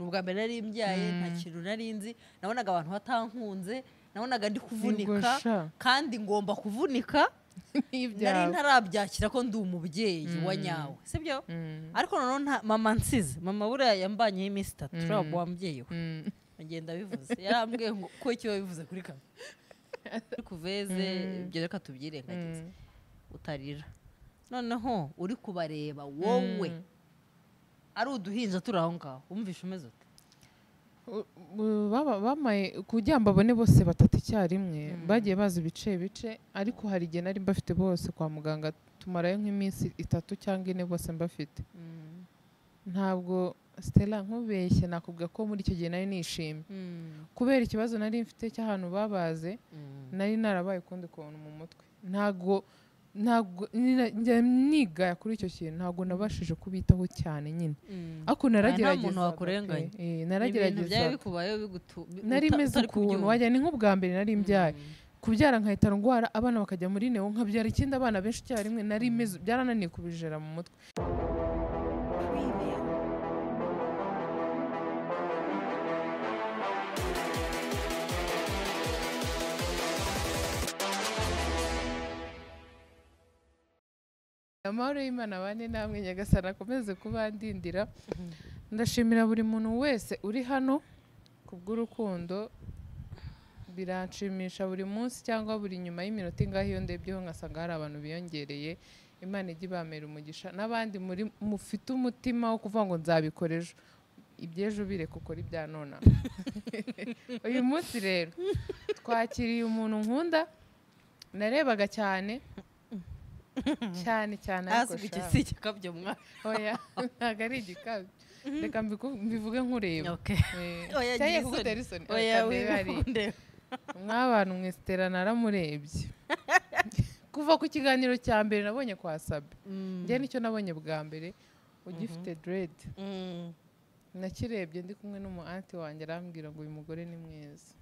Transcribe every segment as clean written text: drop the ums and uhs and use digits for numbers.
Nubwa mbere nari mbyaye, nta kintu nari nzi, nabonaga abantu batankunze, nabonaga ndi kuvunika kandi ngomba kuvunika. Nari ntarabyakira ko ndi umubyeyi wa nyawe, sibyo? Ariko noneho mama nsize, mama buriya yambanyeho iminsi 3, urabwo wambyeyi we agenda bivuze, yarambwiye ngo ko icyo bivuze kuri kamera kuveze ibyo reka tubyirengagize utarira. Noneho uri kubareba wowe ari uduhinja turi aho ngaho, wumvishe umeze ute? Bamaye kugira ngo mbabone bose batatu icyarimwe, bagiye bazi ibice bice, ariko hari igihe nari mbafite bose kwa muganga, tumarayo nk'iminsi 3 cyangwa 4 bose mbafite. Ntabwo Stella nkubeshye nakubwira ko muri icyo gihe nari nishimye kubera ikibazo nari mfite cy'ahantu babaze, nari narabaye ukundi kuntu mu mutwe. Ntabwo njya nigaya kuri icyo kintu, ntabwo nabashije kubitaho cyane nyine, ariko naragerageza. Naragerageza, nari meze ukuntu wajya, ni nk'ubwa mbere nari mbyaye, kubyara nkahita ndwara, abana bakajya muri neo, nkabyara ikindi abana benshi icyarimwe, nari meze byarananiye kubijera mu mutwe. Amahoro y'Imana bane namwe, Nyagasani akomeze kubandindira. Ndashimira buri muntu wese uri hano kubw'urukundo, biranshimisha buri munsi cyangwa buri nyuma y'iminota ingahe iyo ndebyeho ngasanga hari abantu biyongereye. Imana ijye ibamera umugisha, n'abandi muri mufite umutima wo kuvuga ngo nzabikora ejo, iby'ejo bireka ukora ibya none. Uyu munsi rero twakiriye umuntu nkunda narebaga cyane cyane cyane, ariko si igikabyo mwa. Oya ntabwo ari igikabyo, reka mbivuge nkureba. Oya kugutera isoni. Oya mwabantu mwe, Stella naramurebye kuva ku kiganiro cya mbere nabonye kwa Sabe. Njye nicyo nabonye bwa mbere ugifite dread. Nakirebye ndi kumwe n'umu auntie wanjye, arambwira ngo uyu mugore ni mwiza.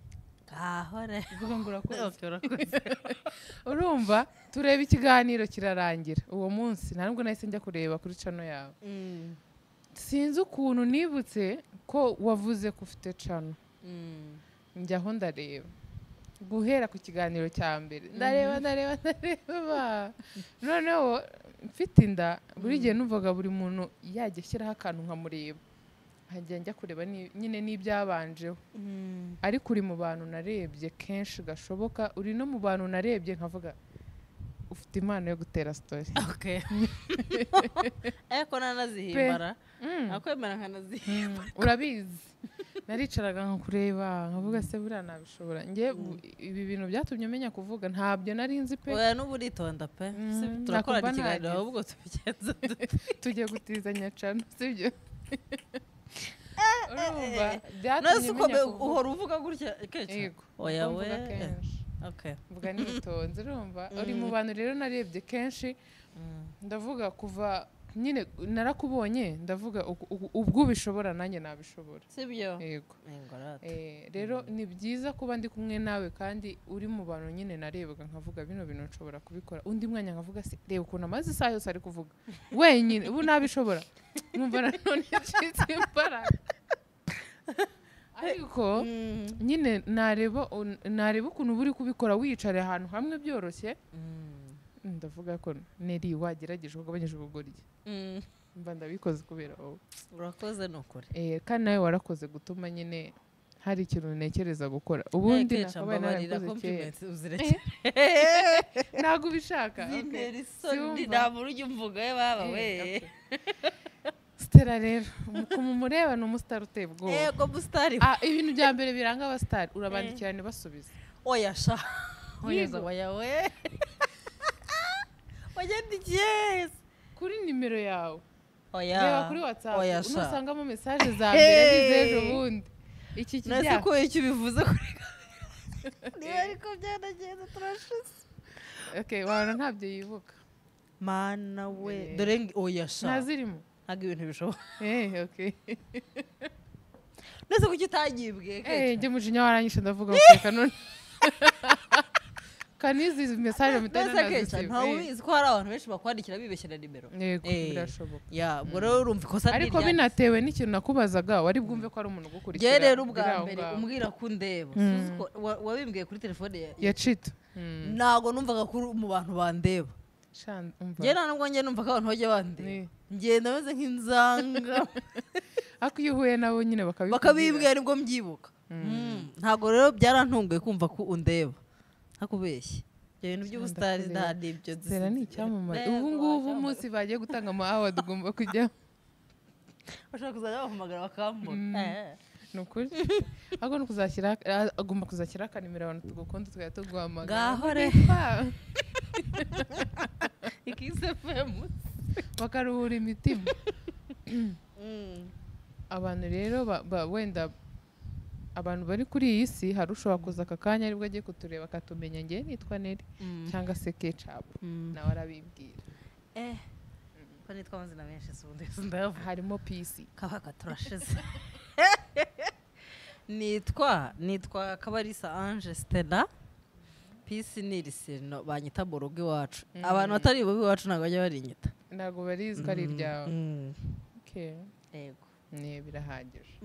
Urumva tureba ikiganiro kirarangira uwo munsi, nta nubwo nahise njya kureba kuri channel yawe. Sinzi ukuntu nibutse ko wavuze ko ufite channel, njyaho ndareba guhera ku kiganiro cya mbere, ndareba ndareba ndareba. Noneho mfite inda, buri gihe numvaga buri muntu yajya ashyiraho akantu nkamureba, nkajya njya kureba nyine n'ibyabanjeho. Ariko uri mu bantu narebye kenshi gashoboka, uri no mu bantu narebye nkavuga ufite impano yo gutera story. Ariko nanazihimbara, nakwemera nkanazihimbara. Urabizi naricaraga nkakureba nkavuga se buriya nabishobora. Njye ibi bintu byatumye menya kuvuga, ntabyo nari nzi pe. Oya n'ubu uritonda pe, turakora ikiganiro ahubwo tubigenza dute? Tujye gutizanya cano, sibyo? Urumva byatumye menya kuvuga. Uhora uvuga gutya kenshi? Oya we. Mvuga nitonze, urumva uri mu bantu rero narebye kenshi, ndavuga kuva nyine narakubonye ndavuga ubwo ubishobora nanjye nabishobora, sibyo? Yego. Rero ni byiza kuba ndi kumwe nawe kandi uri mu bantu nyine narebaga nkavuga bino bintu nshobora kubikora, undi mwanya nkavuga se reba ukuntu amaze isaha yose ari kuvuga wenyine, ubu nabishobora, nkumva nanone ncitse imbaraga. Ariko nyine nareba ukuntu buri kubikora wiyicare ahantu hamwe byoroshye, ndavuga ko Neri wagerageje ugabanyije ubugoryi. Mba ndabikoze kubera wowe. Urakoze nukuri. Kandi nawe warakoze gutuma nyine hari ikintu ntekereza gukora. Ubundi nakabaye narabikoze kera. Ntabwo ubishaka. Zintera isoni ntabwo ujya umvuga baba we. Stella rero kumumureba ni umustar uteye ubwoba. Yego mustar. Ibintu bya mbere biranga abastar urabandikira ntibasubize. Oya sha. Oya oya we. Wagendikiye kuri nimero yawe. Oya. Reba kuri WhatsApp unusangamo message za mbere n'izejo bundi. Iki kijya. Nase ko icyo bivuze kuri niba ariko byanagenze turashize. Okay, wabona ntabyo yibuka. Mana we dore oya sha. Ntazirimo. Ntabwo ibintu bishoboka. Okay. Nese kuki utagibwe? Njye mujinya waranyishe ndavuga reka none. Kanizi message mutana nazisiba. Ntawe ubizi ko hari abantu benshi bakwandikira bibeshyira nimero. Yego, birashoboka. Ya, ubwo rero urumva ikosa ariko binatewe n'ikintu nakubazaga wari bwumve ko ari umuntu ugukurikira. Njye rero ubwa mbere umbwira ko undeba. Wabimbwiye kuri telefone ya Chita. Ntago numvaga ko mu bantu bandeba. Njye ntabwo njye numva ko abantu bajya bandeba. Ngenda meze nk'inzanga. Ariko iyo uhuye nabo nyine bakabibwira nibwo mbyibuka. Ntago rero byarantunguye kumva ko undeba. Ntakubeshye. Ibyo bintu by'ubusitari nta nibyo nzi. Zera ni icyamamare. Ubu ngubu umunsi bagiye gutanga ama award ugomba kujya. Bashaka kuzajya bahamagara bakambona. Ni ukuri. Ahubwo ni kuzashyira agomba kuzashyira akanimero abantu tugukunda tukajya tuguhamagara. Gahore. Ikiss FM bakaruhura imitima. Abantu rero wenda abantu bari kuri iyi si hari ushobora kuza aka kanya aribwo agiye kutureba akatumenya nge nitwa Nelly cyangwa se Ketchup nawe arabibwira. Ko nitwa amazina menshi ndayavuga. Harimo PC kabaka turashize. Nitwa Kabarisa Ange Stella. PC ni irisino banyita mu rugo iwacu. Abantu batari bo iwacu ntabwo bajya barinyita. Ntabwo barizi ko ari iryawe. Okay. Yego. Ne birahagije.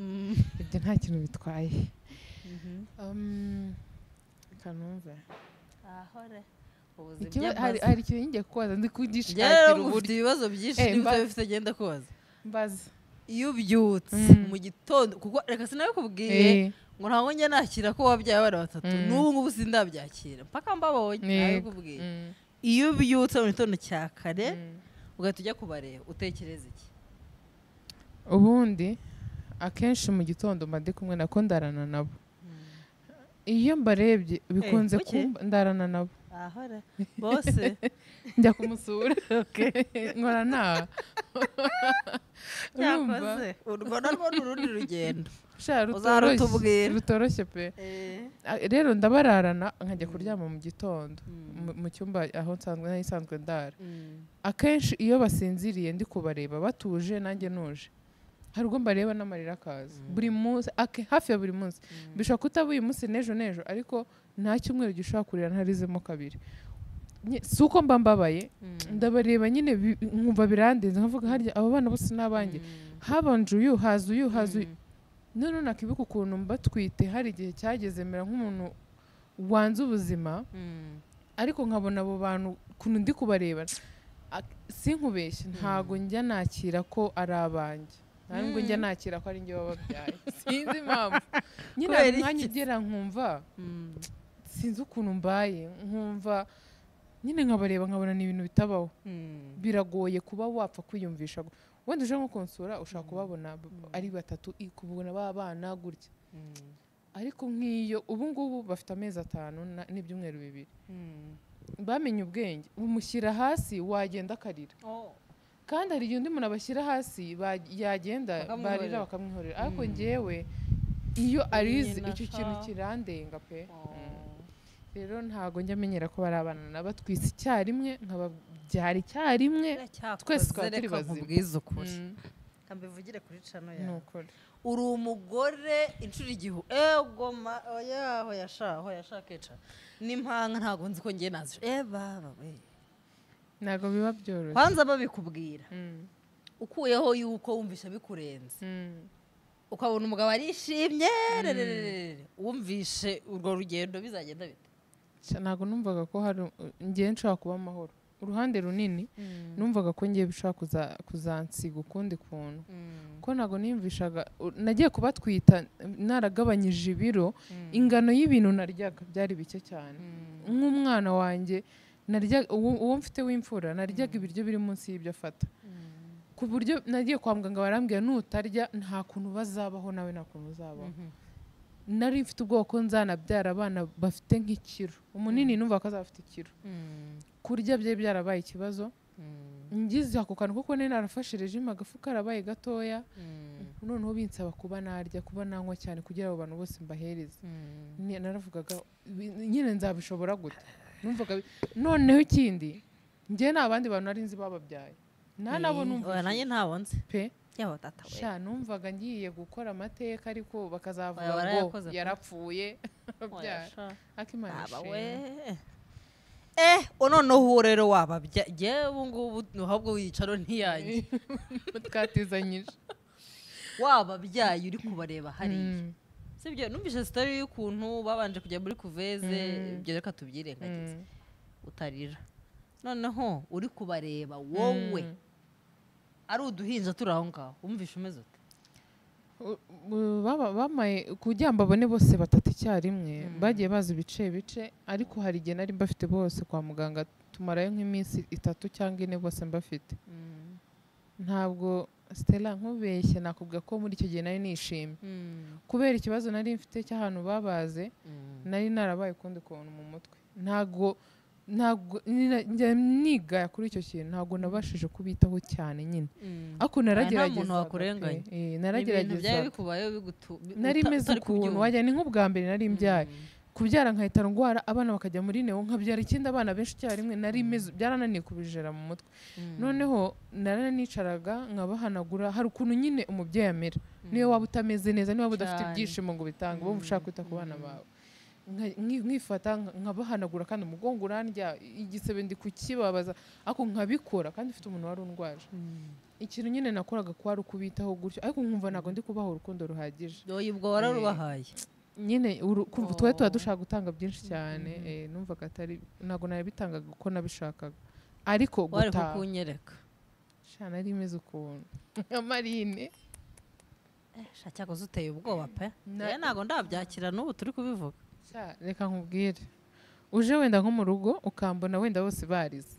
Ibyo nta kintu bitwaye. Kanumve. Ahore. Ubuzima hari ikintu ngiye kubaza ndi kugishakira uburyo ibibazo byinshi n'ibyo bifite genda kubaza. Mbaza. Iyo ubyutse mu gitondo kuko reka sinabikubwiye ngo ntabwo njye nakira ko wabyaye abana batatu n'ubu ngubu sindabyakira mpaka mbabonye nabikubwiye. Iyo ubyutse mu gitondo cya kare ugahita ujya kubareba utekereza iki? Ubundi akenshi mu gitondo mba ndi kumwe nako ndarana nabo. Iyo mbarebye bikunze kumba ndarana nabo. Ahora bose njya kumusura. Nkora nta cyakoze urwo narwo ni urundi rugendo uzarutubwira rutoroshye pe. Rero ndabararana nkajya kuryama mu gitondo mu cyumba aho nsanzwe nsanzwe ndara. Akenshi iyo basinziriye ndi kubareba batuje nanjye nuje hari ubwo mbareba n'amarira akaza buri munsi, hafi ya buri munsi. Bishobora kutaba uyu munsi n'ejo n'ejo ariko nta cyumweru gishobora kurira ntarizemo kabiri. Si uko mba mbabaye ndabareba nyine nkumva birandenze nkavuga harya abo bana bose n'abanjye habanje uyu haza uyu haza uyu. None nakibuka ukuntu mbatwite hari igihe cyageze mera nk'umuntu wanze ubuzima ariko nkabona abo bantu ukuntu ndi kubareba sinkubeshye ntago njya nakira ko ari abanjye. Ntabwo njya nakira ko ari njye wababyaye. Sinzi impamvu nyine hari umwanya ugera nkumva sinzi ukuntu mbaye nkumva nyine nkabareba nkabona ni ibintu bitabaho. Biragoye kuba wapfa kwiyumvisha wenda uje nko kunsura ushaka kubabona ari batatu kubona babana gutya ariko nk'iyo ubu ngubu bafite amezi 5 n'ibyumweru 2 bamenye ubwenge umushyira hasi wagenda akarira. Kandi hari igihe undi muntu abashyira hasi yagenda barira bakamwihorera ariko njyewe iyo arize icyo kintu kirandenga pe. Rero ntago njya menyera ko bari abana nabatwise icyarimwe nkababyara icyarimwe twese twaba turi bazima. Nkubwize ukuri kambivugire kuri cano yawe uri umugore inshuro igihu ego oya hoya sha keca n'impanga ntago nzi ko ngiye nazi baba we ntago biba byoroshye. Kwanza babikubwira ukuyeho yuko wumvisha bikurenze ukabona umugabo arishimye wumvishe urwo rugendo bizagenda bite? Ntago numvaga ko hari ngiye nshaka kuba amahoro uruhande runini numvaga ko ngiye bishaka kuzansiga ukundi kuntu ko ntago niyumvishaga nagiye kubatwita naragabanyije ibiro ingano y'ibintu naryaga byari bike cyane. Nk'umwana wanjye narya uwo mfite w'imfura naryaga ibiryo biri munsi y'ibyo afata ku buryo nagiye kwa muganga barambwira nutarya nta kuntu bazabaho nawe nta kuntu uzabaho. Nari mfite ubwoko nzanabyara abana bafite nk'ikiro umunini numva ko azafite ikiro. Kurya bye byarabaye ikibazo ngize ako kantu kuko nari narafashe regime agafu karabaye gatoya noneho binsaba kuba narya kuba nanywa cyane kugira abo bantu bose mbahereze. Naravugaga nyine nzabishobora gute numvaga. Noneho ikindi njye n'abandi bantu nari nzi bababyaye nta nabo numva nanjye ntabwo nzi pe. Yaba tata we sha numvaga ngiye gukora amateka ariko bakazavuga ngo yarapfuye. Akimana we. Noneho rero wababya njyewe ubu ngubu ahubwo wicaro ntiyanjye twatizanyije wababyaye uri kubareba hariya sibyo numvise story y'ukuntu babanje kujya muri kuveze ibyo reka tubyirengagize utarira noneho uri kubareba wowe ari uduhinja turi aho ngaho wumvishe umeze ute bamaye kugira ngo babone bose batatu icyarimwe bagiye baza ibice bice ariko hari igihe nari mbafite bose kwa muganga tumarayo nk'iminsi 3 cyangwa 4 bose mbafite ntabwo Stella nkubeshye nakubwira ko muri icyo gihe nari nishimye kubera ikibazo nari mfite cy'ahantu babaze nari narabaye ukundi kuntu mu mutwe ntabwo njya nigaya kuri icyo kintu ntabwo nabashije kubitaho cyane nyine ariko naragerageza naragerageza nari meze ukuntu wajya ni nk'ubwa mbere nari mbyaye kubyara nkahita ndwara abana bakajya muri neo nkabyara ikindi abana benshi icyarimwe nari meze byarananiye kubijera mu mutwe noneho naranicaraga nkabahanagura hari ukuntu nyine umubyeyi amera niyo waba utameze neza niyo waba udafite ibyishimo ngo bitange wumva ushaka kwita ku bana bawe nkifata nkabahanagura kandi umugongo urandya igisebe ndi kukibabaza ariko nkabikora kandi mfite umuntu wari undwaje ikintu nyine nakoraga ko ari ukubitaho gutyo ariko nkumva ntabwo ndi kubaha urukundo ruhagije ubwo wararubahaye nyine twari tuba dushaka gutanga byinshi cyane numvaga atari ntabwo nabitangaga uko nabishakaga ariko gutaha kunyereka sha nari imeze ukuntu nka Marine sha cyakoze uteye ubwoba pe ntabwo ndabyakira n'ubu turi kubivuga reka nkubwire uje wenda nko mu rugo ukambona wenda bose barize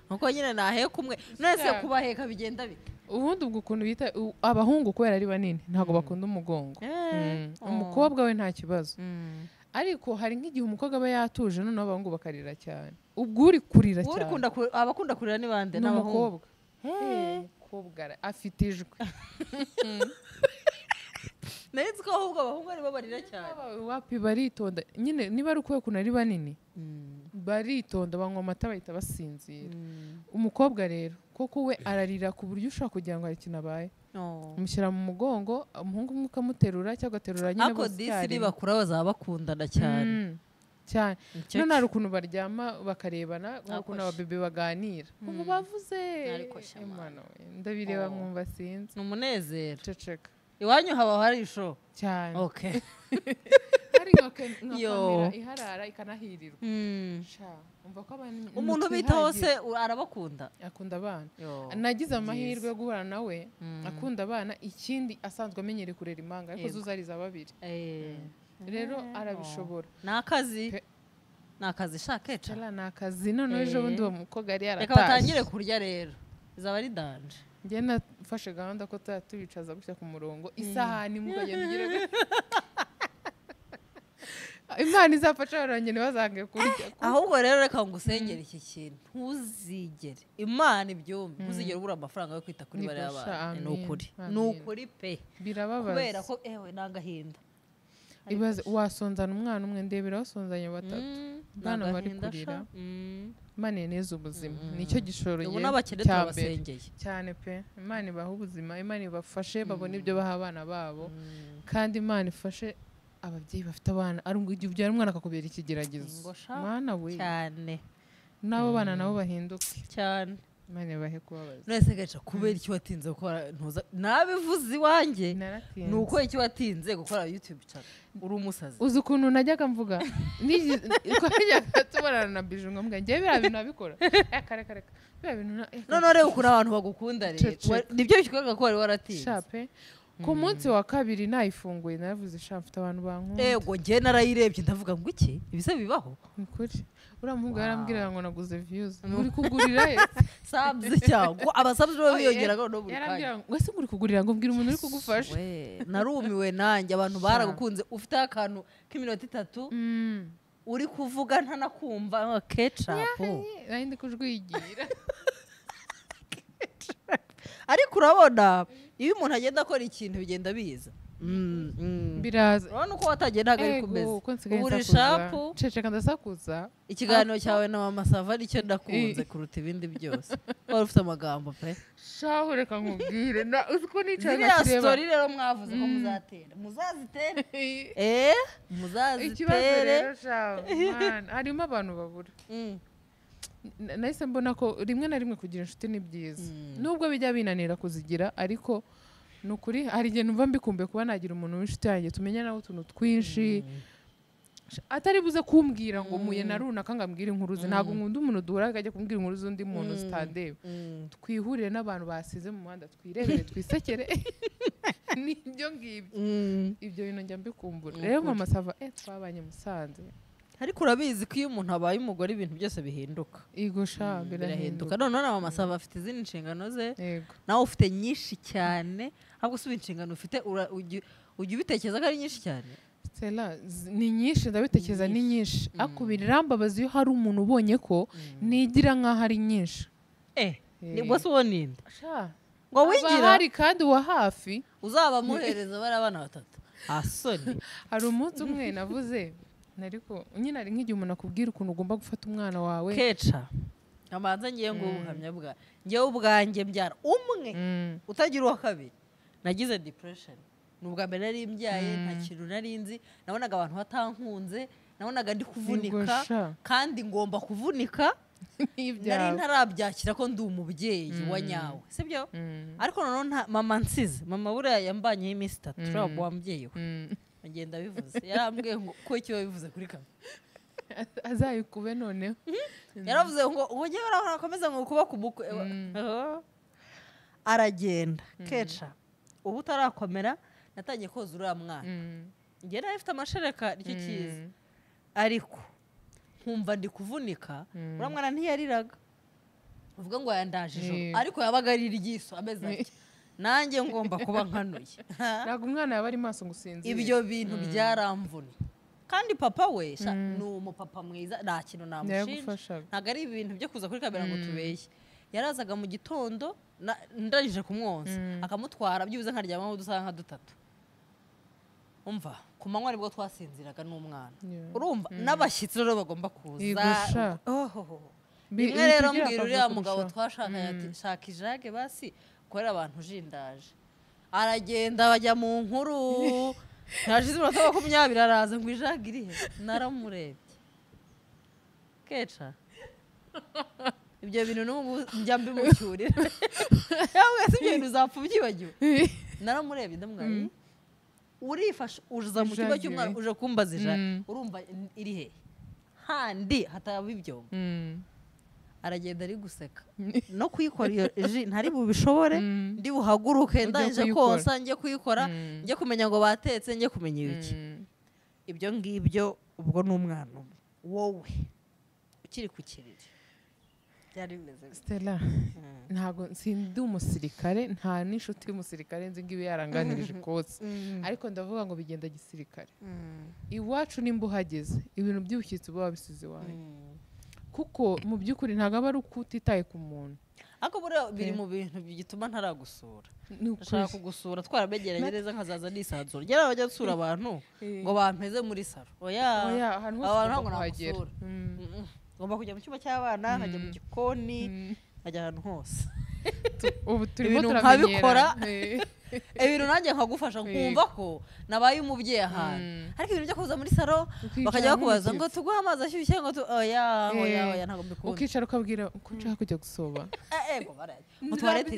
nkuko nyine naheka umwe none kubaheka bigenda bite ubundi ubwo ukuntu bita abahungu kubera ari banini ntabwo bakunda umugongo umukobwa we nta kibazo ariko hari nk'igihe umukobwa aba yatuje noneho abahungu bakarira cyane ubwo uri kurira cyane abakunda kurira ni bande ni umukobwa umukobwa afite ijwi nari ko ahubwo abahungu aribo barira cyane wapi baritonda nyine niba ari uko ukuntu ari banini baritonda banywa amata bahita basinzira umukobwa rero koko we ararira ku buryo ushobora kugira ngo hari ikintu abaye umushyira mu mugongo umuhungu umwe ukamuterura cyangwa ugaterura nyine bose icyarimwe ariko disi nibakura bazaba bakundana cyane cyane none hari ukuntu baryama bakarebana ukuntu ababebe baganira ubu bavuze ndabireba nkumva sinzi ni umunezero ceceka iwanyu haba hari isho cyane okay hari nka kamera iharara ikanahirirwa umva ko umuntu bita hose arabakunda akunda abana nagize amahirwe yo guhura nawe akunda abana ikindi asanzwe amenyereye kurera impanga ariko zo zari za babiri rero arabishobora ni akazi ni akazi shakeca ni akazi noneho ejo bundi uwo mukobwa yari yaratashye reka batangire kurya rero izaba ari danje njye nafashe gahunda ko tujya tubicaza gutya ku murongo isahani mukagenda ugira Imana izafasha abantu ntibazange kurya ahubwo rero reka ngusengere iki kintu ntuzigere Imana ibyumve ntuzigere ubura amafaranga yo kwita kuri bariya bana ni ukuri ni ukuri pe birababaza kubera ko ewe ni agahinda ibaze wasonzana umwana umwe ndebera wasonzanye batatu bana bari kurira Imana ineza ubuzima nicyo gishoro cya mbere cyane pe Imana ibaha ubuzima Imana ibafashe babone ibyo baha abana babo kandi Imana ifashe ababyeyi bafite abana ari igihe ubyara umwana akakubera ikigeragezo Mana we cyane n'abo bana nabo bahinduke cyane Imana ibahe kubabaza none gaca kubera icyo watinze gukora ntuza nabivuze iwanjye ni uko icyo watinze gukora YouTube channel uri umusazi uzi ukuntu najyaga mvuga twajyaga tubonana na Biju nkamubwira njyewe biriya bintu nabikora reka reka reka biriya bintu noneho reba ukuntu abantu bagukunda rero nibyo bikwereka ko wari waratinze shape ku munsi wa kabiri nayifunguye naravuze sha mfite abantu bankunda ego njye narayirebye ndavuga ngo iki ibise bibaho ni ukuri uriya muhungu yarambwiraga ngo naguze views uri kugurira he subs cyangwa abasubs bo biyongeraga no buri kanya yarambwira ngo ese uri kugurira ngo mbwira umuntu uri kugufasha narumiwe nanjye abantu baragukunze ufite akantu k'iminota 3 uri kuvuga ntanakumva ketchup nari ndi kujwigira ariko urabona iyo umuntu agenda akora ikintu bigenda biza Biraza. Urabona uko watagiye ntabwo ari kumeze. Ubu shapu ceceka ndasakuza. Ikiganiro cyawe na Mama Sava nicyo ndakunze kuruta ibindi byose. Wari ufite amagambo pe. Shahu reka nkubwire uko nicaye nakireba. Ziriya story rero mwavuze ko muzatera. Muzazitere. Muzazitere. Ikibazo rero shahu man, harimo abantu babura. Nahise mbona ko rimwe na rimwe kugira inshuti ni byiza. Nubwo bijya binanira kuzigira ariko nukuri hari igihe numva mbikumbe kuba nagira umuntu w'inshuti yanjye tumenya nawe utuntu twinshi atari buze kumbwira ngo muye na runaka ngambwira inkuru ze. Ntabwo nkunda umuntu duhura akajya kumbwira inkuru z'undi muntu zitandeba. Twihurire n'abantu basize mu muhanda twirebere twisekere nibyo ngibyo. Ibyo bintu njya mbikumbura rero. Mama Sava twabanye Musanze. Ariko urabizi ko iyo umuntu abaye umugore ibintu byose bihinduka. Yego sha birahinduka. None na Mama Sava afite izindi nshingano ze. Nawe ufite nyinshi cyane. Ahubwo si inshingano ufite ujya ubitekereza ko ari nyinshi cyane. Stella ni nyinshi ndabitekereza ni nyinshi. Ariko birambabaza iyo hari umuntu ubonye ko nigira nkaho ari nyinshi. Nibwo se ubona inde? Sha ngo wigira hari kandi wa hafi uzaba muhereza bari abana batatu. Asoni. Hari umunsi umwe navuze nariko nyine ari nk'igihe umuntu akubwira ukuntu ugomba gufata umwana wawe. Keca amanza ngiye ngo ubuhamya bwa ngiye ubwanjye mbyara umwe utagira uwa kabiri. Nagize depression. Nubwa mbere nari mbyaye nta kintu nari nzi, nabonaga abantu batankunze, nabonaga ndi kuvunika kandi ngomba kuvunika. Nari ntarabyakira ko ndi umubyeyi wa nyawe, sibyo? Ariko none mama nsize, mama buriya yambanyeho iminsi 3 urabwo wambyeyi we. Agenda bivuze yarambwiye ngo ko icyo bivuze kuri kamera azayikube noneho. Yaravuze ngo ugiye barakomeza ngo kuba kubukwe. Aragenda keca ubu utarakomera natangiye koza uriya mwana. Ngiye nari mfite amashereka nicyo cyiza ariko nkumva ndi kuvunika. Uriya mwana ntiyariraga uvuga ngo yandaje ijoro ariko yabaga ari iryiso ameze atya. Nanjye ngomba kuba nkanuye. Ntabwo umwana yaba ari maso ngo usinzire. Ibyo bintu byaramvuna. Kandi papa we ni umupapa mwiza nta kintu namushinja. Ntabwo ari ibintu byo kuza kuri kamera ngo tubeshye. Yarazaga mu gitondo ndangije kumwonsa akamutwara byibuze nkaryamaho udusaha nka 3. Umva ku manywa nibwo twasinziraga n'umwana. Urumva n'abashyitsi rero bagomba kuza. Rimwe rero mbwira uriya mugabo twashakanye ati shaka ijage basi korera abantu jindaje. Aragenda bajya mu nkuru ntashize iminota 20 araza ngo ijage irihe. Naramurebye keca ibyo bintu n'ubu njya mbimucyurira. Yawe si ibyo bintu uzapfa ubyibagiwe. Naramurebye ndamubwira urifasha uza mu kigo cy'umwana uje kumbaza ijage urumva iri he handi hataba ibyo. Aragenda ari guseka no kuyikora iyo ji ntari bubishobore ndi buhaguruke ndangije konsa njye kuyikora njye kumenya ngo batetse njye kumenya ibiki. Ibyo ngibyo ubwo n'umwana wowe ukiri ku kiriri byari bimeze. Stella ntago sindi umusirikare nta n'inshuti y'umusirikare nzi ngibi yaranganirije kose ariko ndavuga ngo bigenda gisirikare. Iwacu nimba uhageze ibintu by'ubushyitsi buba bisize iwanyu. Kuko mu by'ukuri ntabwo aba ari uko utitaye ku muntu. Ariko buriya biri mu bintu bituma ntaragusura. Ndashaka kugusura twarabegeranye neza nkazaza nisanzura. Njye bajya nsura abantu ngo bampeze muri saro. Oya ahantu hose abantu ntabwo nagusura. Ngomba kujya mu cyumba cy'abana, nkajya mu gikoni, nkajya ahantu hose. Ubu turimo turamenyera. Ibintu nanjye nkagufasha nkumva ko nabaye umubyeyi ahantu. Ariko ibintu byo kuza muri saro bakajya bakubaza ngo tuguhe amazi ashyushye ngo oya oya oya ntabwo mbikunda. Ukicara ukabwira ko nshaka kujya gusoba. Ego baraye. Mu toilette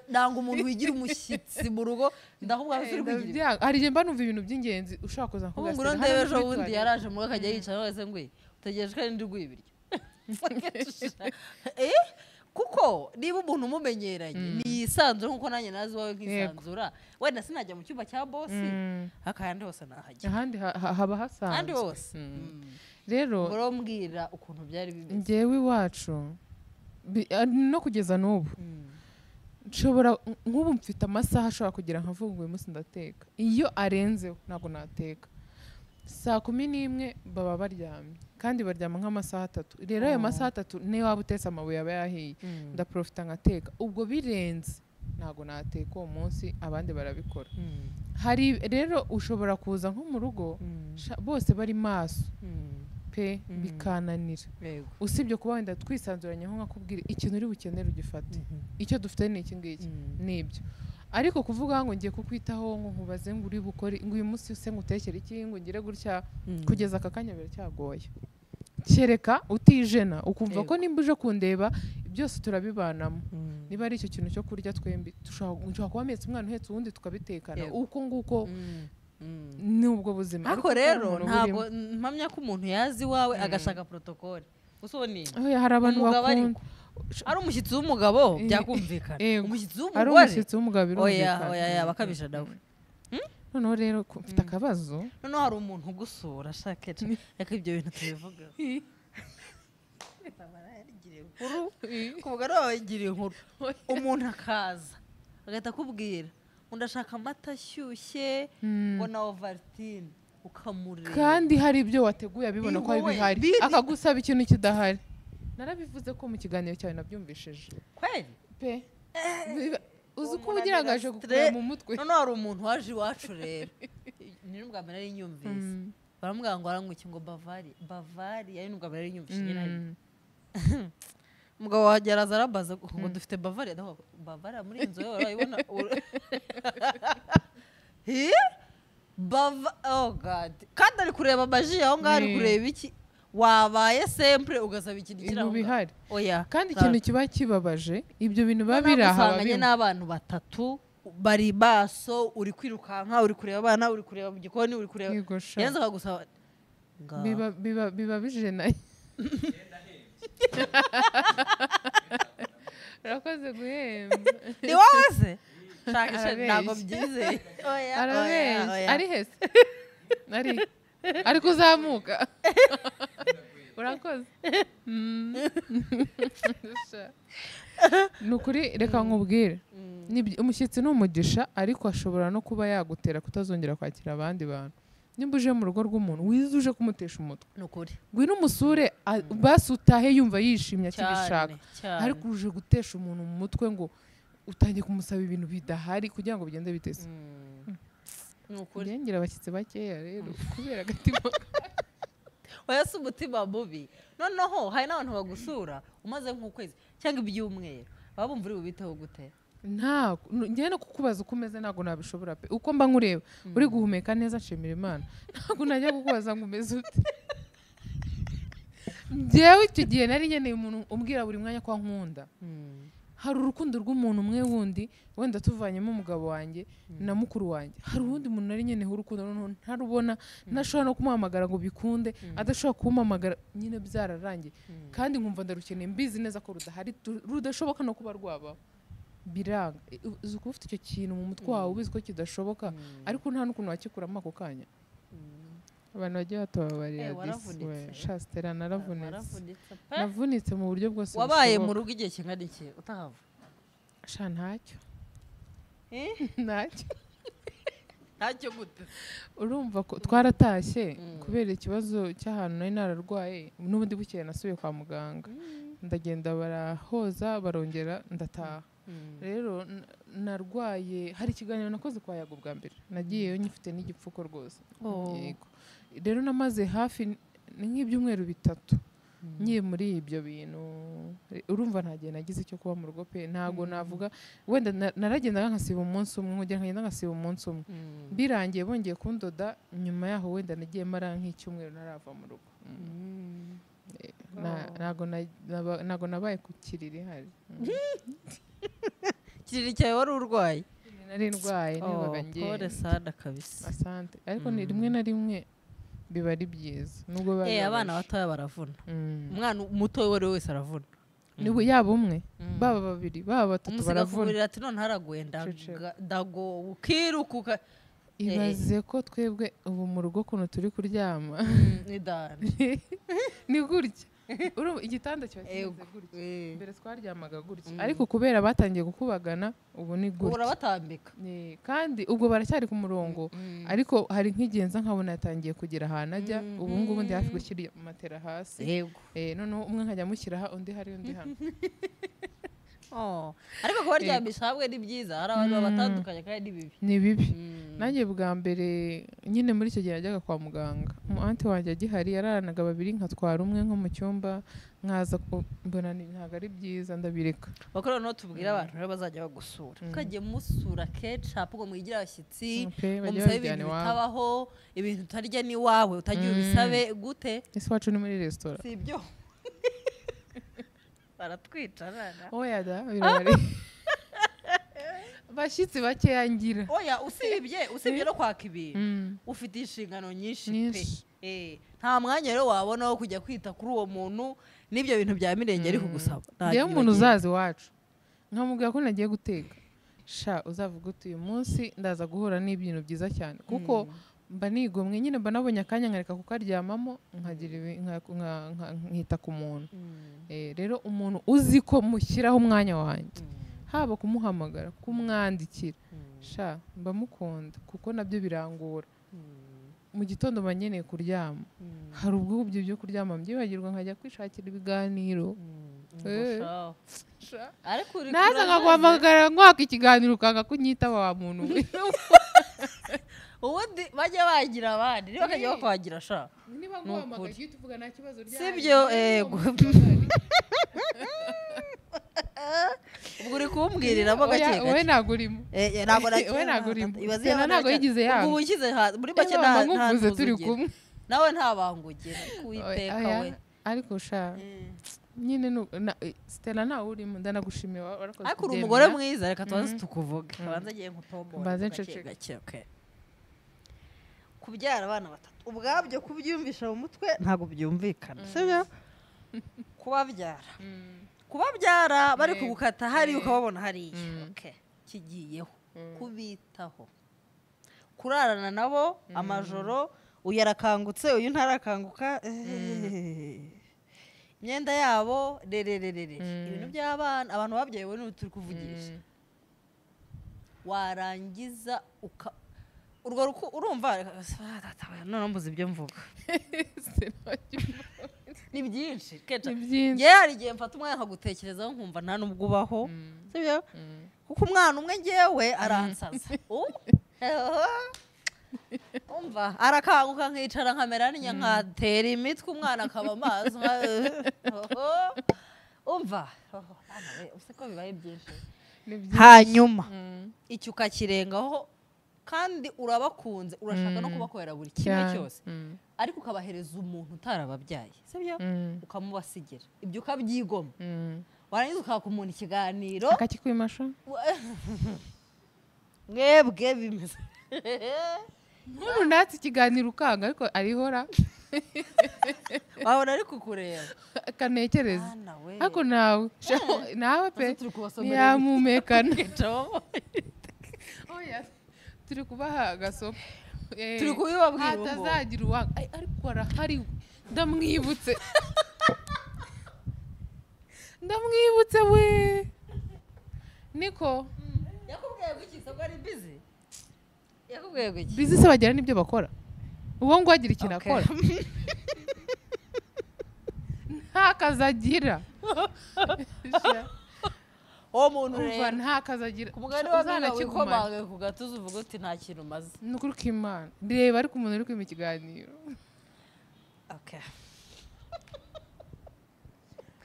ndanga umuntu wigira umushyitsi mu rugo ndakubwira ko uri kugira. Hari igihe mba numva ibintu by'ingenzi ushaka kuza nkugasira. Ubu ndebe ejo bundi yaraje mu rugo akajya yicara wese ngo utegereje ko ndi guha ibiryo. Kuko niba umuntu umumenyeranye niyisanzura nkuko nanjye nazi wawe nkisanzura wenda sinajya mu cyumba cya bosi akahandi hose nahajya. Ahandi haba hasanzwe. Ahandi hose. Rero urombwira ukuntu byari bimeze. Njyewe iwacu no kugeza n'ubu nshobora nk'ubu mfite amasaha ashobora kugira nkavuga ngo uyu munsi ndateka. Iyo arenzeho ntabwo nateka. 11:00 baba baryamye kandi baryama nk'amasaha 3. Rero ayo masaha 3 niyo waba utetse amabuye aba yahiye ndaprofita ngateka. Ubwo birenze Ntago nateka uwo munsi, abandi barabikora. Hari rero ushobora kuza nko mu rugo bose bari maso pe, bikananira. Usibye kuba wenda twisanzuranyeho nkakubwira ikintu uri bukenere ugifate, icyo dufite ni iki ngiki, nibyo. Ariko kuvuga ngo ngiye kukwitaho, ngo nkubaze ngo uri bukore, ngo uyu munsi se ngutekere iki, ngo ngire gutya, kugeza aka kanya biracyagoye. Kereka utijena ukumva ko nimba uje kundeba byose turabibanamo, niba ari icyo kintu cyo kurya twembi dushobora kuba mpetse umwana uhetse uwundi tukabitekana uko nguko, nubwo buzima. Ariko rero ntabwo mpamya ko umuntu yazi iwawe agashaka protocole. Usoni hari abantu bakunda ari umushyitsi w'umugabo byakumvikana, umushyitsi w'umugore ari umushyitsi w'umugabo birumvikana. Oya oya bakabije nawe. Noneho rero mfite akabazo. Noneho hari umuntu ugusura ashaka reka ibyo bintu tubivuga. Kuvuga wigiriye inkuru, umuntu akaza agahita akubwira ngo ndashaka amata ashyushye ngo na Ovaltine, ukamureba kandi hari ibyo wateguye abibona ko ari bihari, akagusaba ikintu kidahari. Narabivuze ko mu kiganiro cyawe nabyumvishije kweli pe, uzi uko ugirangaje gukura mu mutwe. Noneho hari umuntu waje iwacu rero, ni n'ubwa mbere nari nyumvise baramubwira ngo aranywa iki, ngo Bavari Bavari, ari n'ubwa mbere nari nyumvise nyine. Umugabo wanjye araza arambaza ngo dufite Bavari, Bavari muri iyi nzu urayibona? Bava, oh God, kandi ari kureba amaji aho ngaho, ari kureba iki, wabaye sempre ugasaba ikintu kiri aho bihari. Oya, kandi ikintu kiba kibabaje ibyo bintu biba biri aha usanganye n'abantu batatu bari baso, uri kwirukanka, uri kureba abana, uri kureba mu gikoni, uri kureba, yanze akagusaba biba biba biba bijenaye. Urakoze guhemba. Ni wowe se? Shaka ntabwo byizeye. Oya, arabeshya. Ari hese? Ari kuzamuka. Urakoze. Ni ukuri reka nkubwire, umushyitsi ni umugisha, ariko ashobora no kuba yagutera kutazongera kwakira abandi bantu. Nimba uje mu rugo rw'umuntu wize uje kumutesha umutwe, nukuri ngwino umusure basi utahe yumva yishimye akibishaka, ariko uje gutesha umuntu mu mutwe ngo utangiye kumusaba ibintu bidahari kugira ngo bigende bitese. Nukuri ngira abashyitsi bakeya rero kubera agatima. Oya si umutima mubi. Noneho hari n'abantu bagusura umaze nk'ukwezi cyangwa ibyumweru, baba bumva uri bubiteho gute? Ntabwo njye no kukubaza uko umeze ntabwo nabishobora pe. Uko mba nkureba uri guhumeka neza nshimira Imana, ntabwo najya kukubaza ngo umeze ute. Njyewe icyo gihe nari nkeneye umuntu umbwira buri mwanya ko ankunda. Hari urukundo rw'umuntu umwe wundi wenda tuvanyemo umugabo wanjye na mukuru wanjye, hari uwundi muntu nari nkeneye urukundo noneho ntarubona, ntashobora no kumuhamagara ngo bikunde, adashobora kumpamagara nyine byararangiye, kandi nkumva ndarukeneye mbizi neza ko rudahari, rudashoboka no kuba rwabaho. Biranga. Uzi kuba ufite icyo kintu mu mutwe wawe ubizi ko kidashoboka, ariko nta n'ukuntu wakikuramo ako kanya. Abantu bagiye batubabarira disi we. Shastera naravunitse. Navunitse mu buryo bwose. Wabaye mu rugo igihe kingana iki utahava? Sha ntacyo. Ntacyo. Ntacyo gute? Urumva ko twaratashye kubera ikibazo cy'ahantu nari nararwaye, n'ubundi bukeye nasubiye kwa muganga. Ndagenda barahoza barongera ndataha. Rero narwaye, hari ikiganiro nakoze kwa Yago bwa mbere, nagiyeyo nyifite n'igipfuko rwose. Yego. Rero namaze hafi nk'ibyumweru bitatu ngiye muri ibyo bintu. Urumva nta gihe nagize cyo kuba mu rugo pe, ntago navuga wenda naragendaga nkasiba umunsi umwe, nkongera nkagenda nkasiba umunsi umwe. Birangiye bongeye kundoda, nyuma yaho wenda nagiye mara nk'icyumweru ntarava mu rugo. Ntago nabaye ku kiriri hari. Kiriri cyawe wari urwaye? Nari ndwaye nibaga ngiye. Pole sana kabisa. Asante. Ariko ni rimwe na rimwe biba ari byiza nubwo baba abana batoya baravuna. Umwana muto uwo ari we wese aravuna. Niba yaba umwe, baba babiri, baba batatu baravuna. Ati none haraguye ndago ukiruka. Ibaze ko twebwe ubu mu rugo kuntu turi kuryama. Ni gutya. Igitanda kiba kimeze gutya. Mbere twaryamaga gutya, ariko kubera batangiye gukubagana ubu ni gutya. Urabatambika. Kandi ubwo baracyari ku murongo, ariko hari nk'igenza nkabona yatangiye kugira ahantu ajya, ubu ngubu ndi hafi gushyira matera hasi. Noneho umwe nkajya amushyira aha, undi hari undi hano. Ariko kubaryamisha hamwe ni byiza, hari abantu babatandukanye kandi ni bibi. Ni bibi. Nanjye bwa mbere nyine muri icyo gihe najyaga kwa muganga, umu anti wanjye agihari yararanaga babiri, nkatwara umwe nko mu cyumba, nkaza mbona ntabwo ari byiza, ndabireka. Bakora noneho tubwire abantu rero bazajya bagusura, mukajya musura ketchup ngo mwigire abashyitsi, ngo musabe ibintu bitabaho, ibintu utarya ni wawe utagiye ubisabe gute? Ese wacu ni muri resitora? Si ibyo. Baratwicarana. Oya da, birabari. Bashyitsi bakeya ngira. Oya, usibye no kwaka ibintu, ufite inshingano nyinshi pe. Nta mwanya rero wabona wo kujya kwita kuri uwo muntu n'ibyo bintu bya mirenge ari kugusaba. Ngewe umuntu uzaza iwacu nkamubwira ko nagiye guteka, sha uzavuga uti uyu munsi ndaza guhura n'ibintu byiza cyane, kuko mba nigomwe nyine, mba nabonye akanya nkareka kukaryamamo, nkagira nkita ku muntu. Rero umuntu uzi ko mushyiraho umwanya wanjye, haba kumuhamagara, kumwandikira, sha mba mukunda, kuko nabyo birangora. Mu gitondo mba nkeneye kuryama, hari ubwo ibyo byo kuryama mbyibagirwa nkajya kwishakira ibiganiro. Naza nkaguhamagara nkwaka ikiganiro ukanga kunyitaba wa muntu we. Ubundi bajya bagira abandi niba bakajya bakwagira sha. Niba nguhamagaye uhita uvuga nta kibazo ryari. Sibyo ego. Ubwo uri kumbwiriramo gake gake. Wowe ntabwo urimo. Wowe ntabwo urimo. Stella ntabwo yigize yanga. Ubwo ushyize muri make nta nkuvuze turi kumwe. Nawe nta bangugera kuwiteka we. Ariko sha nyine Stella ntawe urimo, ndanagushimiye warakoze. Ariko uri umugore mwiza, reka tubanze tukuvuge. Banze agiye nkutombora. Mbanze nceceke. Okay. Kubyara abana batatu ubwabyo kubyumvisha mu mutwe ntabwo byumvikana, sibyo? Kubabyara kubabyara bari kugukata hari ukababona hariya, okay, kigiyeho kubitaho, kurarana nabo amajoro, uyu arakangutse uyu ntarakanguka, imyenda yabo rerererere, ibintu by'abana, abantu babyaye bo ni turi kuvugisha, warangiza uka urwo urumva none mbuze ibyo mvuga. Ni byinshi keca. Ngewe hari igihe mfata umwanya nkagutekerezaho nkumva nta nubwo ubaho, sibyo? Kuko umwana umwe ngewe aransaza, umva arakanguka nkicara nkamera n'inya nkatera imitwe umwana akaba amazi, umva ko bibaye byinshi. Hanyuma icyo ukakirengaho kandi urabakunze, urashaka no kubakorera buri kimwe cyose, ariko ukabahereza umuntu utarababyaye, sibyo? Ukamubasigira ibyo ukabyigoma, warangiza ukaka umuntu ikiganiro akakikwimasha. Mwebwe bimeze nk'ubu natse ikiganiro ukanga, ariko arihora wabona ari kukureba akanekereza, ariko nawe nawe pe ntiyamumekana. Turi kubaha agasopo, turi kubibabwira hatazagira uwanga, ariko arahari, ndamwibutse ndamwibutse we. Niko yakubwiye guki se ko ari busy? Yakubwiye guki? Busy se bagira n'ibyo bakora, uwo ngo agira ikintu akora nta kazi agira. Uwo muntu rero nta kazi agira, ku mugani wa ku gatuza uvuga uti nta kintu umaze. Ni ukuri kw'Imana, reba ariko umuntu uri kwima ikiganiro. Okay.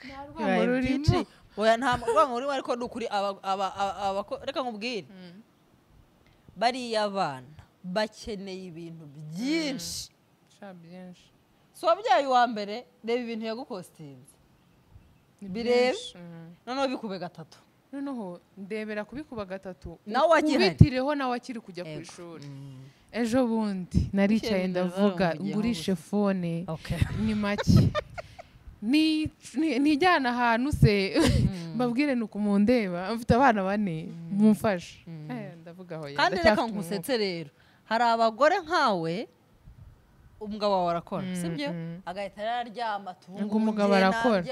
Nta Oya nta rwango rurimo, ariko ni ukuri reka nkubwire, bariya bana bakeneye ibintu byinshi. Si wabyaye uwa mbere, reba ibintu yagukostinze birebe, noneho bikube gatatu. Noneho ndebera kubikuba gatatu, nawe ubitireho nawe akiri kujya ku ishuri. Ejo bundi naricaye ndavuga ngurishe fone ni make, nijyana ahantu se mbabwire nuko mundeba mfite abana bane mumfashe. Ndavuga aho kandi reka nkusetse rero, hari abagore nkawe umugabo wawe arakora, sibyo? Agahita yararyama ngo umugabo arakora,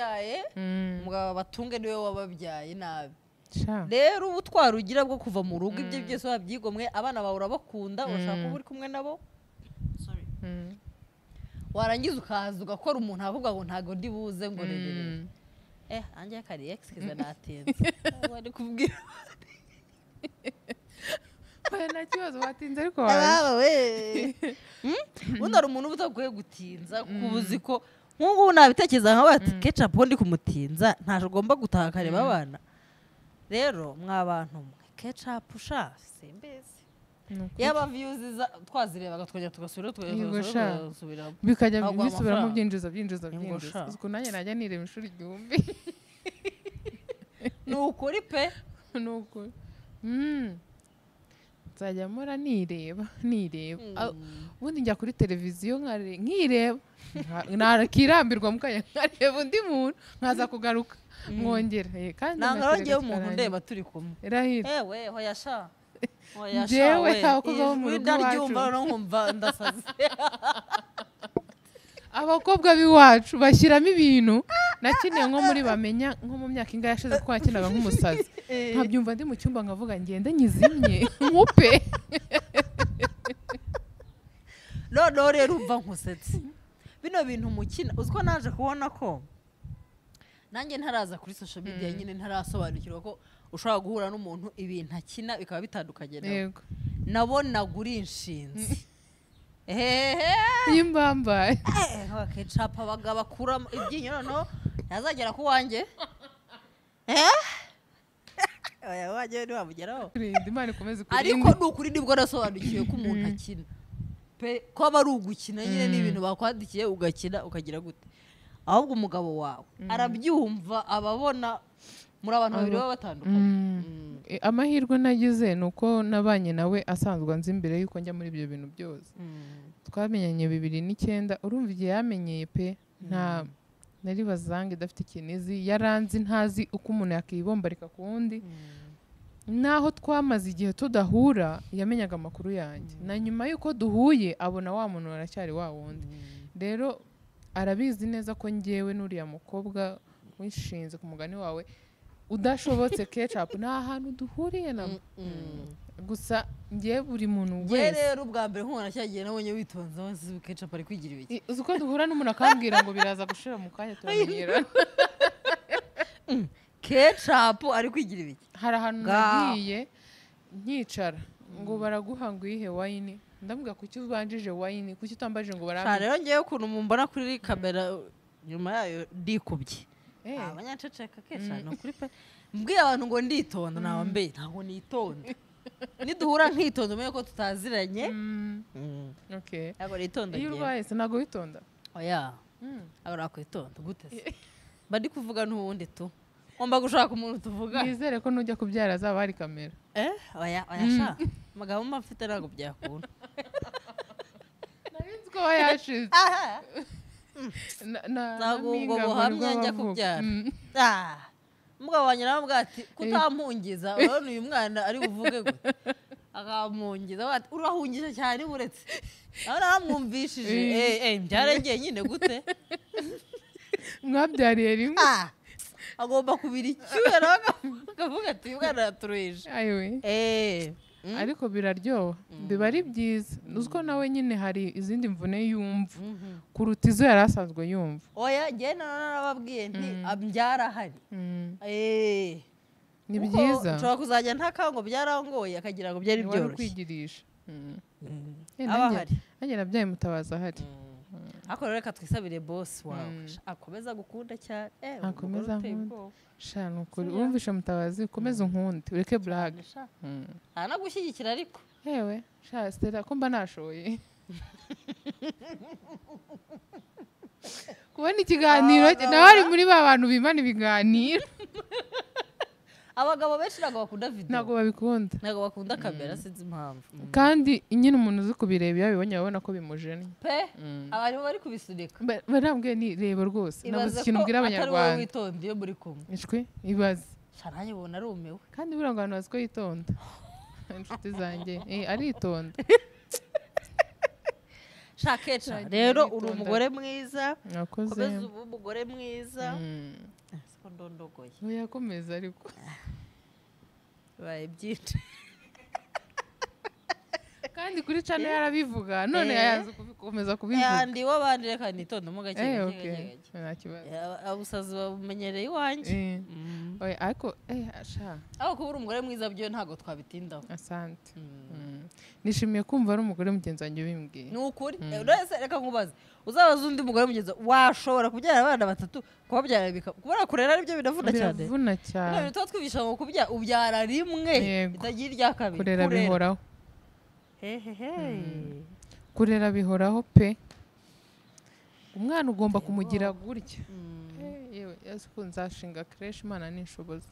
umugabo batunge niwe wababyaye nabi. Rero ubutwari ugira bwo kuva mu rugo ibyo byose wabyigomwe, abana bawe urabakunda, urashaka kuba uri kumwe nabo, warangiza ukaza ugakora umuntu avuga ngo ntago ndi buze ngo rerere. Anjye kari excuse natinze. Wari kubwira. Oya nta kibazo watinze ariko waje. Ubundi hari umuntu uba utakwiye gutinza kuko uzi ko nk'ubu nabitekereza nka bati Ketchup ndi kumutinza ntaje ugomba gutaha akareba abana. Rero mwa bantu mwe Ketchup sha simbizi. Yaba views twazirebaga tukajya tugasubira tugasubira bikajya bisubiramo byinjiza. Uko nanjye najya nireba inshuro 1000. Ni ukuri pe ni ukuri. Nzajya mpora nireba ubundi njya kuri televiziyo nkireba nakirambirwa mukanya nkareba undi muntu nkaza kugaruka mwongera. Kandi ntabwo ngewe umuntu ndeba turi kumwe irahira ewe hoya sha njyewe abakobwa bo mu rugo iwacu abakobwa b'iwacu bashyiramo ibintu nakiniye nko muri bamenya nko mu myaka ingahe yashize kuko nakinaga nk'umusazi nkabyumva ndi mu cyumba nkavuga ngende nyizimye nkupe. Noneho rero umva nkusetse bino bintu mukina uziko naje kubona ko nanjye ntaraza kuri social media nyine ntarasobanukirwa ko ushobora guhura n'umuntu ibintu akina bikaba bitandukanye nawe. Nabonaga uri inshinzi y'imbambaye Ketchup abagabo bakuramo ibyinyo noneho ntazagera ku wanjye. Oya wanjye ntiwamugeraho. Imana ikomeze kurinda. Ariko ni ukuri nibwo nasobanukiwe ko umuntu akina pe ko aba ari ugukina nyine n'ibintu bakwandikiye ugakina ukagira gute. Ahubwo umugabo wawe arabyumva ababona muri abantu babiri baba batandukanye. Amahirwe nagize ni uko nabanye nawe asanzwe anzi imbere yuko njya muri ibyo bintu byose. Twamenyanye 2009 urumva igihe yamenyeye pe nta nari bazange idafite ikinizi yaranzi ntazi uko umuntu yakibombarika ku wundi. Naho twamaze igihe tudahura yamenyaga amakuru yanjye na nyuma yuko duhuye abona wa muntu aracyari wa wundi. Rero arabizi neza ko njyewe n'uriya mukobwa wishinze ku mugani wawe udashobotse Ketchup nta hantu duhuriye na gusa ngiye buri muntu wese. Rero ubwa mbere nkubona cyagiye nabonye witonze wese Ketchup ari kwigira ibiki. Uzi ko duhura n'umuntu akambwira ngo biraza gushira mu kanya turamenyerana. Ketchup ari kwigira ibiki. Hari ahantu nagiye nkicara ngo baraguha ngo ihe wine ndamubwira kuki ubanjije wine kuki utambajije ngo barambe. Rero ngiye ukuntu mumbona kuri kamera nyuma yayo ndikubye. Abanyanceceka Ketchup no kuri pe mbwiye abantu ngo nditonda nawe mbe ntago nitonda. Niduhura nkitonda umenye ko tutaziranye. Okay. Ntago nitonda. Iyo urwaye se ntago witonda? Oya. Ntago nakwitonda gute se? Mba ndi kuvuga n'ubundi tu. Ngomba gushaka umuntu tuvuga. Nizere ko nujya kubyara azaba hari kamera. Oya oya sha. Amagambo mba mfite ntago byakunda. Nari nzi ko wayashize. Ntabwo buhamya njya kubyara. Umugabo wanjye nawe ati kutampungiza urabona uyu mwana ari buvuge gute akampungiza ati urahungisha cyane uretse nawe naramwumvishije byarengeye nyine gute mwabyariye rimwe agomba kubira icyuya nawe akavuga ati uyu mwana yaturuhije. Ariko biraryoha biba ari byiza uziko nawe nyine hari izindi mvune yumva kuruta izo yari asanzwe yumva. Oya njye narababwiye nti byarahari. Ni byiza nshobora kuzajya ntaka ngo byarangoye akagira ngo byari byoroshye kwigirisha. Nanjye nabyaye Mutabazi ahari. Ariko rero reka twisabire boss wawe akomeza gukunda cyane. Akomeza nkunda sha nukuri urumvisha Mutabazi ukomeza unkunde ureke blague. Anagushyigikira ariko yewe sha Stella ko mba nashoye kubona ikiganiro nawe ari muri ba bantu bimana ibiganiro. Abagabo benshi ntabwo bakunda video, ntabwo babikunda, ntabwo bakunda kamera sinzi impamvu. Kandi nyine umuntu uzi kubireba iyo abibonye abona ko bimujennye pe. Abantu bari kubisunika barambwiye ni reba rwose nabuze ikintu mbwira abanyarwanda. Atari wowe witonda iyo muri kumwe ishwi ibaze nanjye ubona arumiwe kandi buriya ngo abantu bazi ko yitonda. Inshuti zanjye aritonda. Sha Ketchup rero uri umugore mwiza, komeza ubu umugore mwiza. Siko ndondogoye. Oya komeza ariko baye byinshi. Kandi kuri channel yarabivuga none yaza kubikomeza kubivuga. Ndi w'abandi reka nitondemo gake gake. Nta kibazo. Abusazi babumenyereye iwanjye. Oya ariko sha. Aho kuba umugore mwiza byo ntago twabitindaho. Asante. Nishimiye kumva ari umugore mugenzi wanjye ubimbwiye. Ni ukuri. Urese reka nkubaze. Uzabaza undi mugore mugenzi washobora kubyara abana batatu kubabyara kubera kurera aribyo binavuna cyane. Biravuna cyane. Tuba twigisha ngo kubyara ubyara rimwe itagira irya kabiri. Kurera bihoraho. Kurera bihoraho pe. Umwana ugomba kumugira gutya. Yewe yasuko nzashinga creche Imana ninshoboza.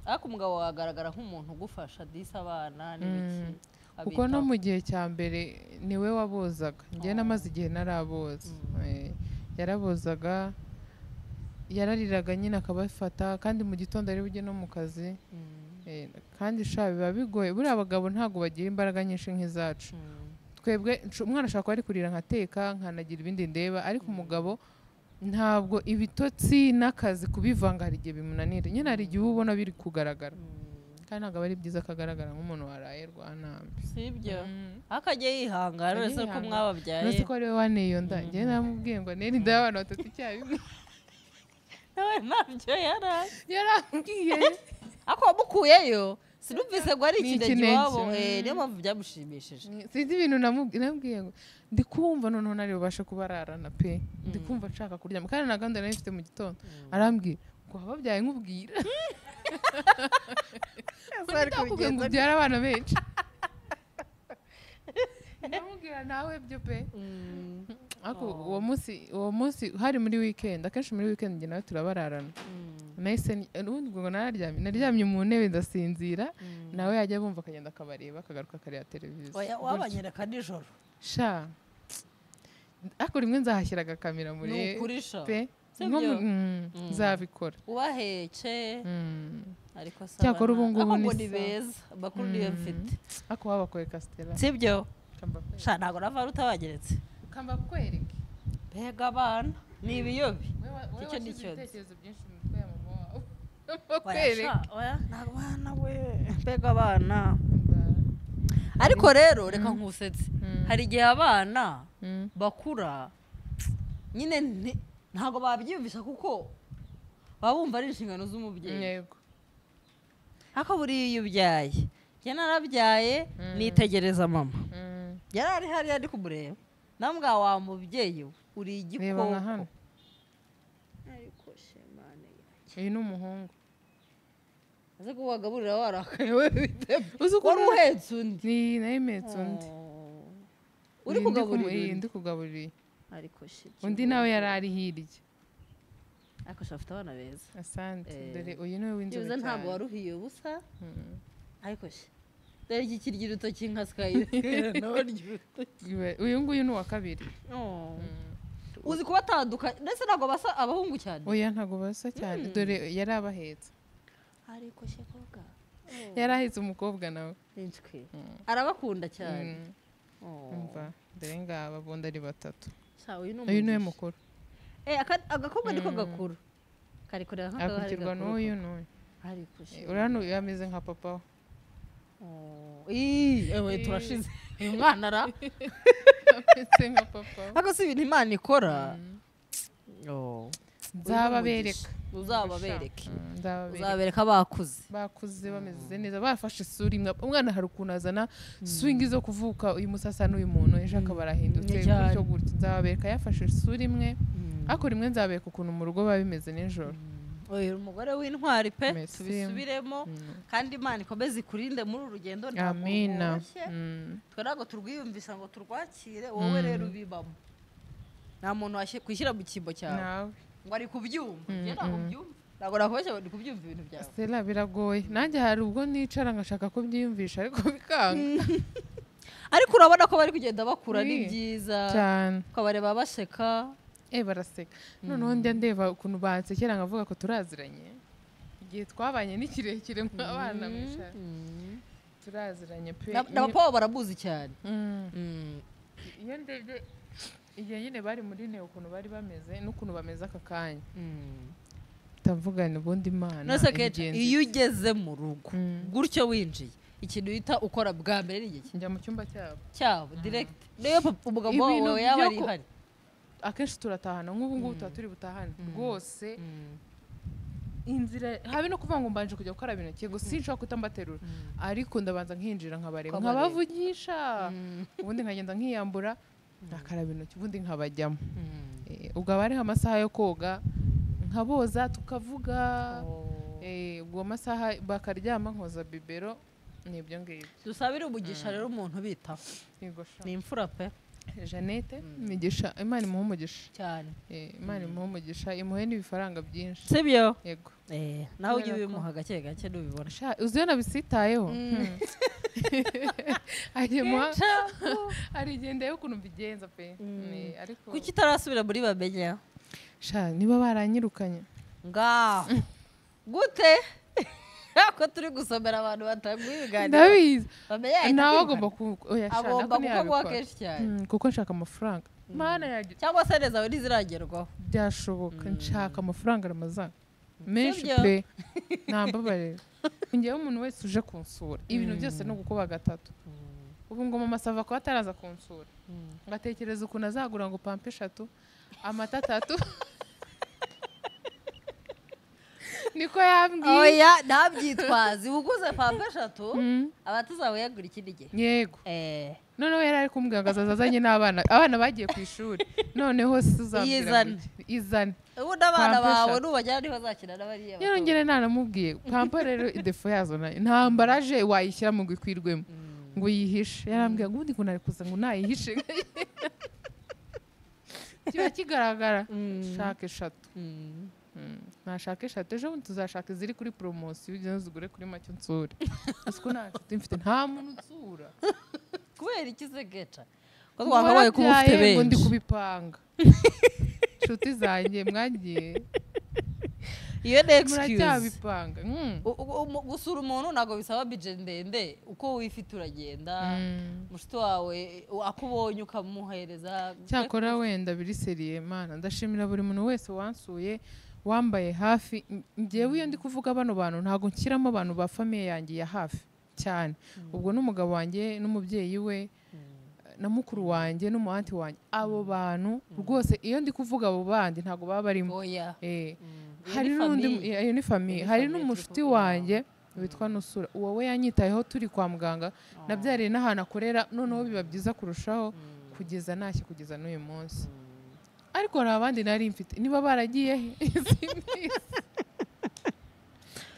Ariko umugabo wagaragara nk'umuntu ugufasha disa abana n'ibiki. Kuko no mu gihe cya mbere niwe wabozaga. Njye namaze igihe naraboza. Yarabozaga, yarariraga nyine akabafata kandi mu gitondo ari bujye no mu kazi. Kandi sha biba bigoye. Buriya abagabo ntago bagira imbaraga nyinshi nk'izacu. Twebwe umwana ashaka kuba ari kurira nkateka nkanagira ibindi ndeba, ariko umugabo ntabwo ibitotsi n'akazi kubivanga hari igihe bimunanira. Nyine hari igihe ubona biri kugaragara. Kandi ntabwo ari byiza kagaragara nk'umuntu waraye rwanambi. Sibyo. Akajye yihangana wese ko mwababyaye. Nose ko ari we waneye nda. Njye namubwiye ngo neri nda y'abantu batatu icyarimwe. Nawe ntabyo yarambwiye. Ako wamukuyeyo sinumvise ngo ari ikinege iwabo, niyo mpamvu byamushimishije. Sinzi ibintu namubwiye ngo ndi kumva noneho nari bubashe kubararana pe. Ndi kumva nshaka kuryama kandi na gahunda nari mfite mu gitondo. Arambwira ngo wababyaye nkubwira. Ndakubwiye ngo ubyara abana benshi. Ndamubwira nawe byo pe. Ariko uwo munsi hari muri weekend, akenshi muri weekend njye nawe turabararana. Nahise ubundi ngo naryamye mu ntebe ndasinzira, nawe yajya bumva akagenda akabareba akagaruka akareba televiziyo. Oya wabanyereka nijoro. Sha. Ariko rimwe nzahashyira agakamera muri pe. Nzabikora. Ubaheke. Ariko saba. Cyakora ubu ngubu ni beza, bakuru niyo mfite. Ako wabakoreka Stella. Sibyo? Sha ntago nava rutabageretse. Kamba kwereke. Mbega abana ni ibiyobi. Icyo ni cyo. Ibitekerezo byinshi mu mutwe ya mama wawe. Bakwereke. Oya ntago bana we. Mbega abana. Ariko rero reka nkusetse. Hari igihe abana bakura nyine ntago babyiyumvisha kuko babumva ari inshingano z'umubyeyi. Yego. Ako buriya iyo ubyaye. Njye narabyaye nitegereza mama. Yari ari hariya ndi kumureba. Nambwa wa mubyeyi uri igikoko. Ariko shemane yanjye. Uyu ni umuhungu. Aze kuwagaburira warakaye we bite. Uzi ko uhetse undi. Ni nayimetse undi. Uri kugaburira. Ndi kugaburira. Ariko shit. Undi nawe yari ari hirya. Ariko shafite abana beza. Asante. Dore uyu niwe w'inzobe cyane. Ntabwo waruhiye ubusa. Ariko she. Dore iki kirya urutoki nka Sky. Nawe rya urutoki. Uyu nguyu ni uwa kabiri. Uzi kubatandukanya ndetse ntabwo basa abahungu cyane. Oya ntabwo basa cyane. Dore yari abahetse. Ariko she koga. Yari ahetse umukobwa nawe. Inshwi. Arabakunda cyane. Umva dore ngaba bundi ari batatu. Uyu niwe mukuru. Agakobwa niko gakuru. Kari kureba nk'akaba ari gakuru. N'uyu n'uyu. Ariko she. Urano yameze nka papa we. Ewe turashize. Uyu mwana ra. Ameze nka papa we. Ako si ibintu Imana ikora. Nzababereka. Uzababereke. Uzabereka bakuze. Bakuze bameze neza bafashe isura imwe. Umwana hari ukuntu azana swing zo kuvuka uyu musasa n'uyu muntu ejo akaba arahindutse gutyo gutyo. Nzababereka yafashe isura imwe. Ariko rimwe nzabereka ukuntu mu rugo biba bimeze nijoro. Uyu umugore w'intwari pe tubisubiremo kandi Imana ikomeze ikurinde muri uru rugendo ntabwo rworoshye. Twe ntabwo turwiyumvisha ngo turwakire wowe rero ubibamo. Nta muntu kwishyira mu cyimbo cyawe ngo ari kubyumva. Njye ntabwo mbyumva. Ntabwo nakubeshya ngo ndi kubyumva ibintu byawe. Stella biragoye. Nanjye hari ubwo nicara ngashaka ko byiyumvisha ariko bikanga. Ariko urabona ko bari kugenda bakura ni byiza. Cyane. Ukabareba baseka. Baraseka. Noneho njya ndeba ukuntu bansekera nkavuga ko turaziranye. Igihe twabanye ni kirekire mu abana mwicara. Turaziranye pe. Na papa barabuzi cyane. Iyo ndebye igihe nyine bari muri ntego ukuntu bari bameze n'ukuntu bameze aka kanya. Tavugana ubundi Imana. Iyo ugeze mu rugo gutyo winjiye Ikintu uhita ukora bwa mbere ni iki? Njya mu cyumba cyabo direct. Niyo umugabo wawe yaba ari ihari, akenshi turatahana nk'ubu ngubu tuba turi butahane rwose. Inzira habe no kuvuga ngo mbanje kujya gukaraba intoki, gusa sinshobora kutambaterura, ariko ndabanza nkinjira nkabareba, nkabavugisha, ubundi nkagenda nkiyambura nkakaraba intoki, ubundi nkabajyamo. Ubwo aba ariho amasaha yo koga, nkaboza tukavuga, ubwo amasaha bakaryama nkoza bibero, nibyo ngibyo. Dusabire umugisha rero umuntu bitaho. Ni imfura pe. Jeannette, imigisha, Imana imuhe umugisha cyane. Imana imuhe umugisha, imuhe n'ibifaranga byinshi. Sibyo? Yego. Nawe ujye ubimuha gake gake nubibona. Sha, uzi iyo nabisitayeho. Arigendayo ukuntu mbigenza pe. Ariko kuki utarasubira muri Bamenya? Sha, niba baranyirukanye. Ngaho. Gute? Ko turi gusomera abantu bataguye ibiganiro. Ndabizi. Nawe agomba agomba kuko kenshi cyane. Kuko nshaka amafaranga. Mana yaje. Cyangwa se neza we ziragerwaho. Byashoboka nshaka amafaranga Ramazan. Menshi pe. Nambabarira. Ngewe umuntu wese uje kunsura, ibintu byose no gukuba gatatu. Ubu ngo mama sava ko ataraza kunsura. Ngatekereza ukuntu azagura ngo pampe 3, amata 3. Niko yambwiye. Oya, ntabyitwaze. Uguze pampe 3, abatazawe yagura ikindi gihe. Yego. Noneho yari ari kumbwira ngo azazanye n'abana. Abana bagiye ku ishuri. Noneho sizabwira. Izane. Ubundi abana bawe nubajyana ntibazakina n'abariya. Yarongere nanamubwiye. Pampa rero idefo yazo nta mbaraje wayishyira mu gikwirwemo. Ngo yihishe. Yarambwiye ngo ubundi ngo nari kuza ngo nayihishe. Kiba kigaragara. Shaka 3. Nashaka 3 ejo bundi tuzashaka iziri kuri promosiyo ugende uzigure kuri make unsure. Uzi ko nta nshuti mfite, nta muntu unsura. Kubera iki se Geca? Ko twakabaye kuba ufite benshi. Ngo ndi kubipanga. Inshuti zanjye mwagiye. Iyo ni excuse. Muracyabipanga. Gusura umuntu ntabwo bisaba budget ndende, uko wifite uragenda. Mushuti wawe akubonye ukamuhereza. Cyakora wenda biri seriye Mana, ndashimira buri muntu wese wansuye, wambaye hafi. Ngewe iyo ndi kuvuga bano bantu ntago nshyiramo abantu ba famille yanjye ya hafi cyane. Ubwo n'umugabo wanjye n'umubyeyi we na mukuru wanjye n'umuanti wanjye, abo bantu rwose iyo ndi kuvuga abo bandi ntago baba barimo. Hari n'undi, iyo ni famille. Hari n'umushuti wanjye witwa Nusura, uwo we yanyitayeho turi kwa muganga, nabyariye n'ahantu akorera, noneho biba byiza kurushaho kugeza nashye kugeza n'uyu munsi. Ariko hari abandi nari mfite niba baragiye simbizi.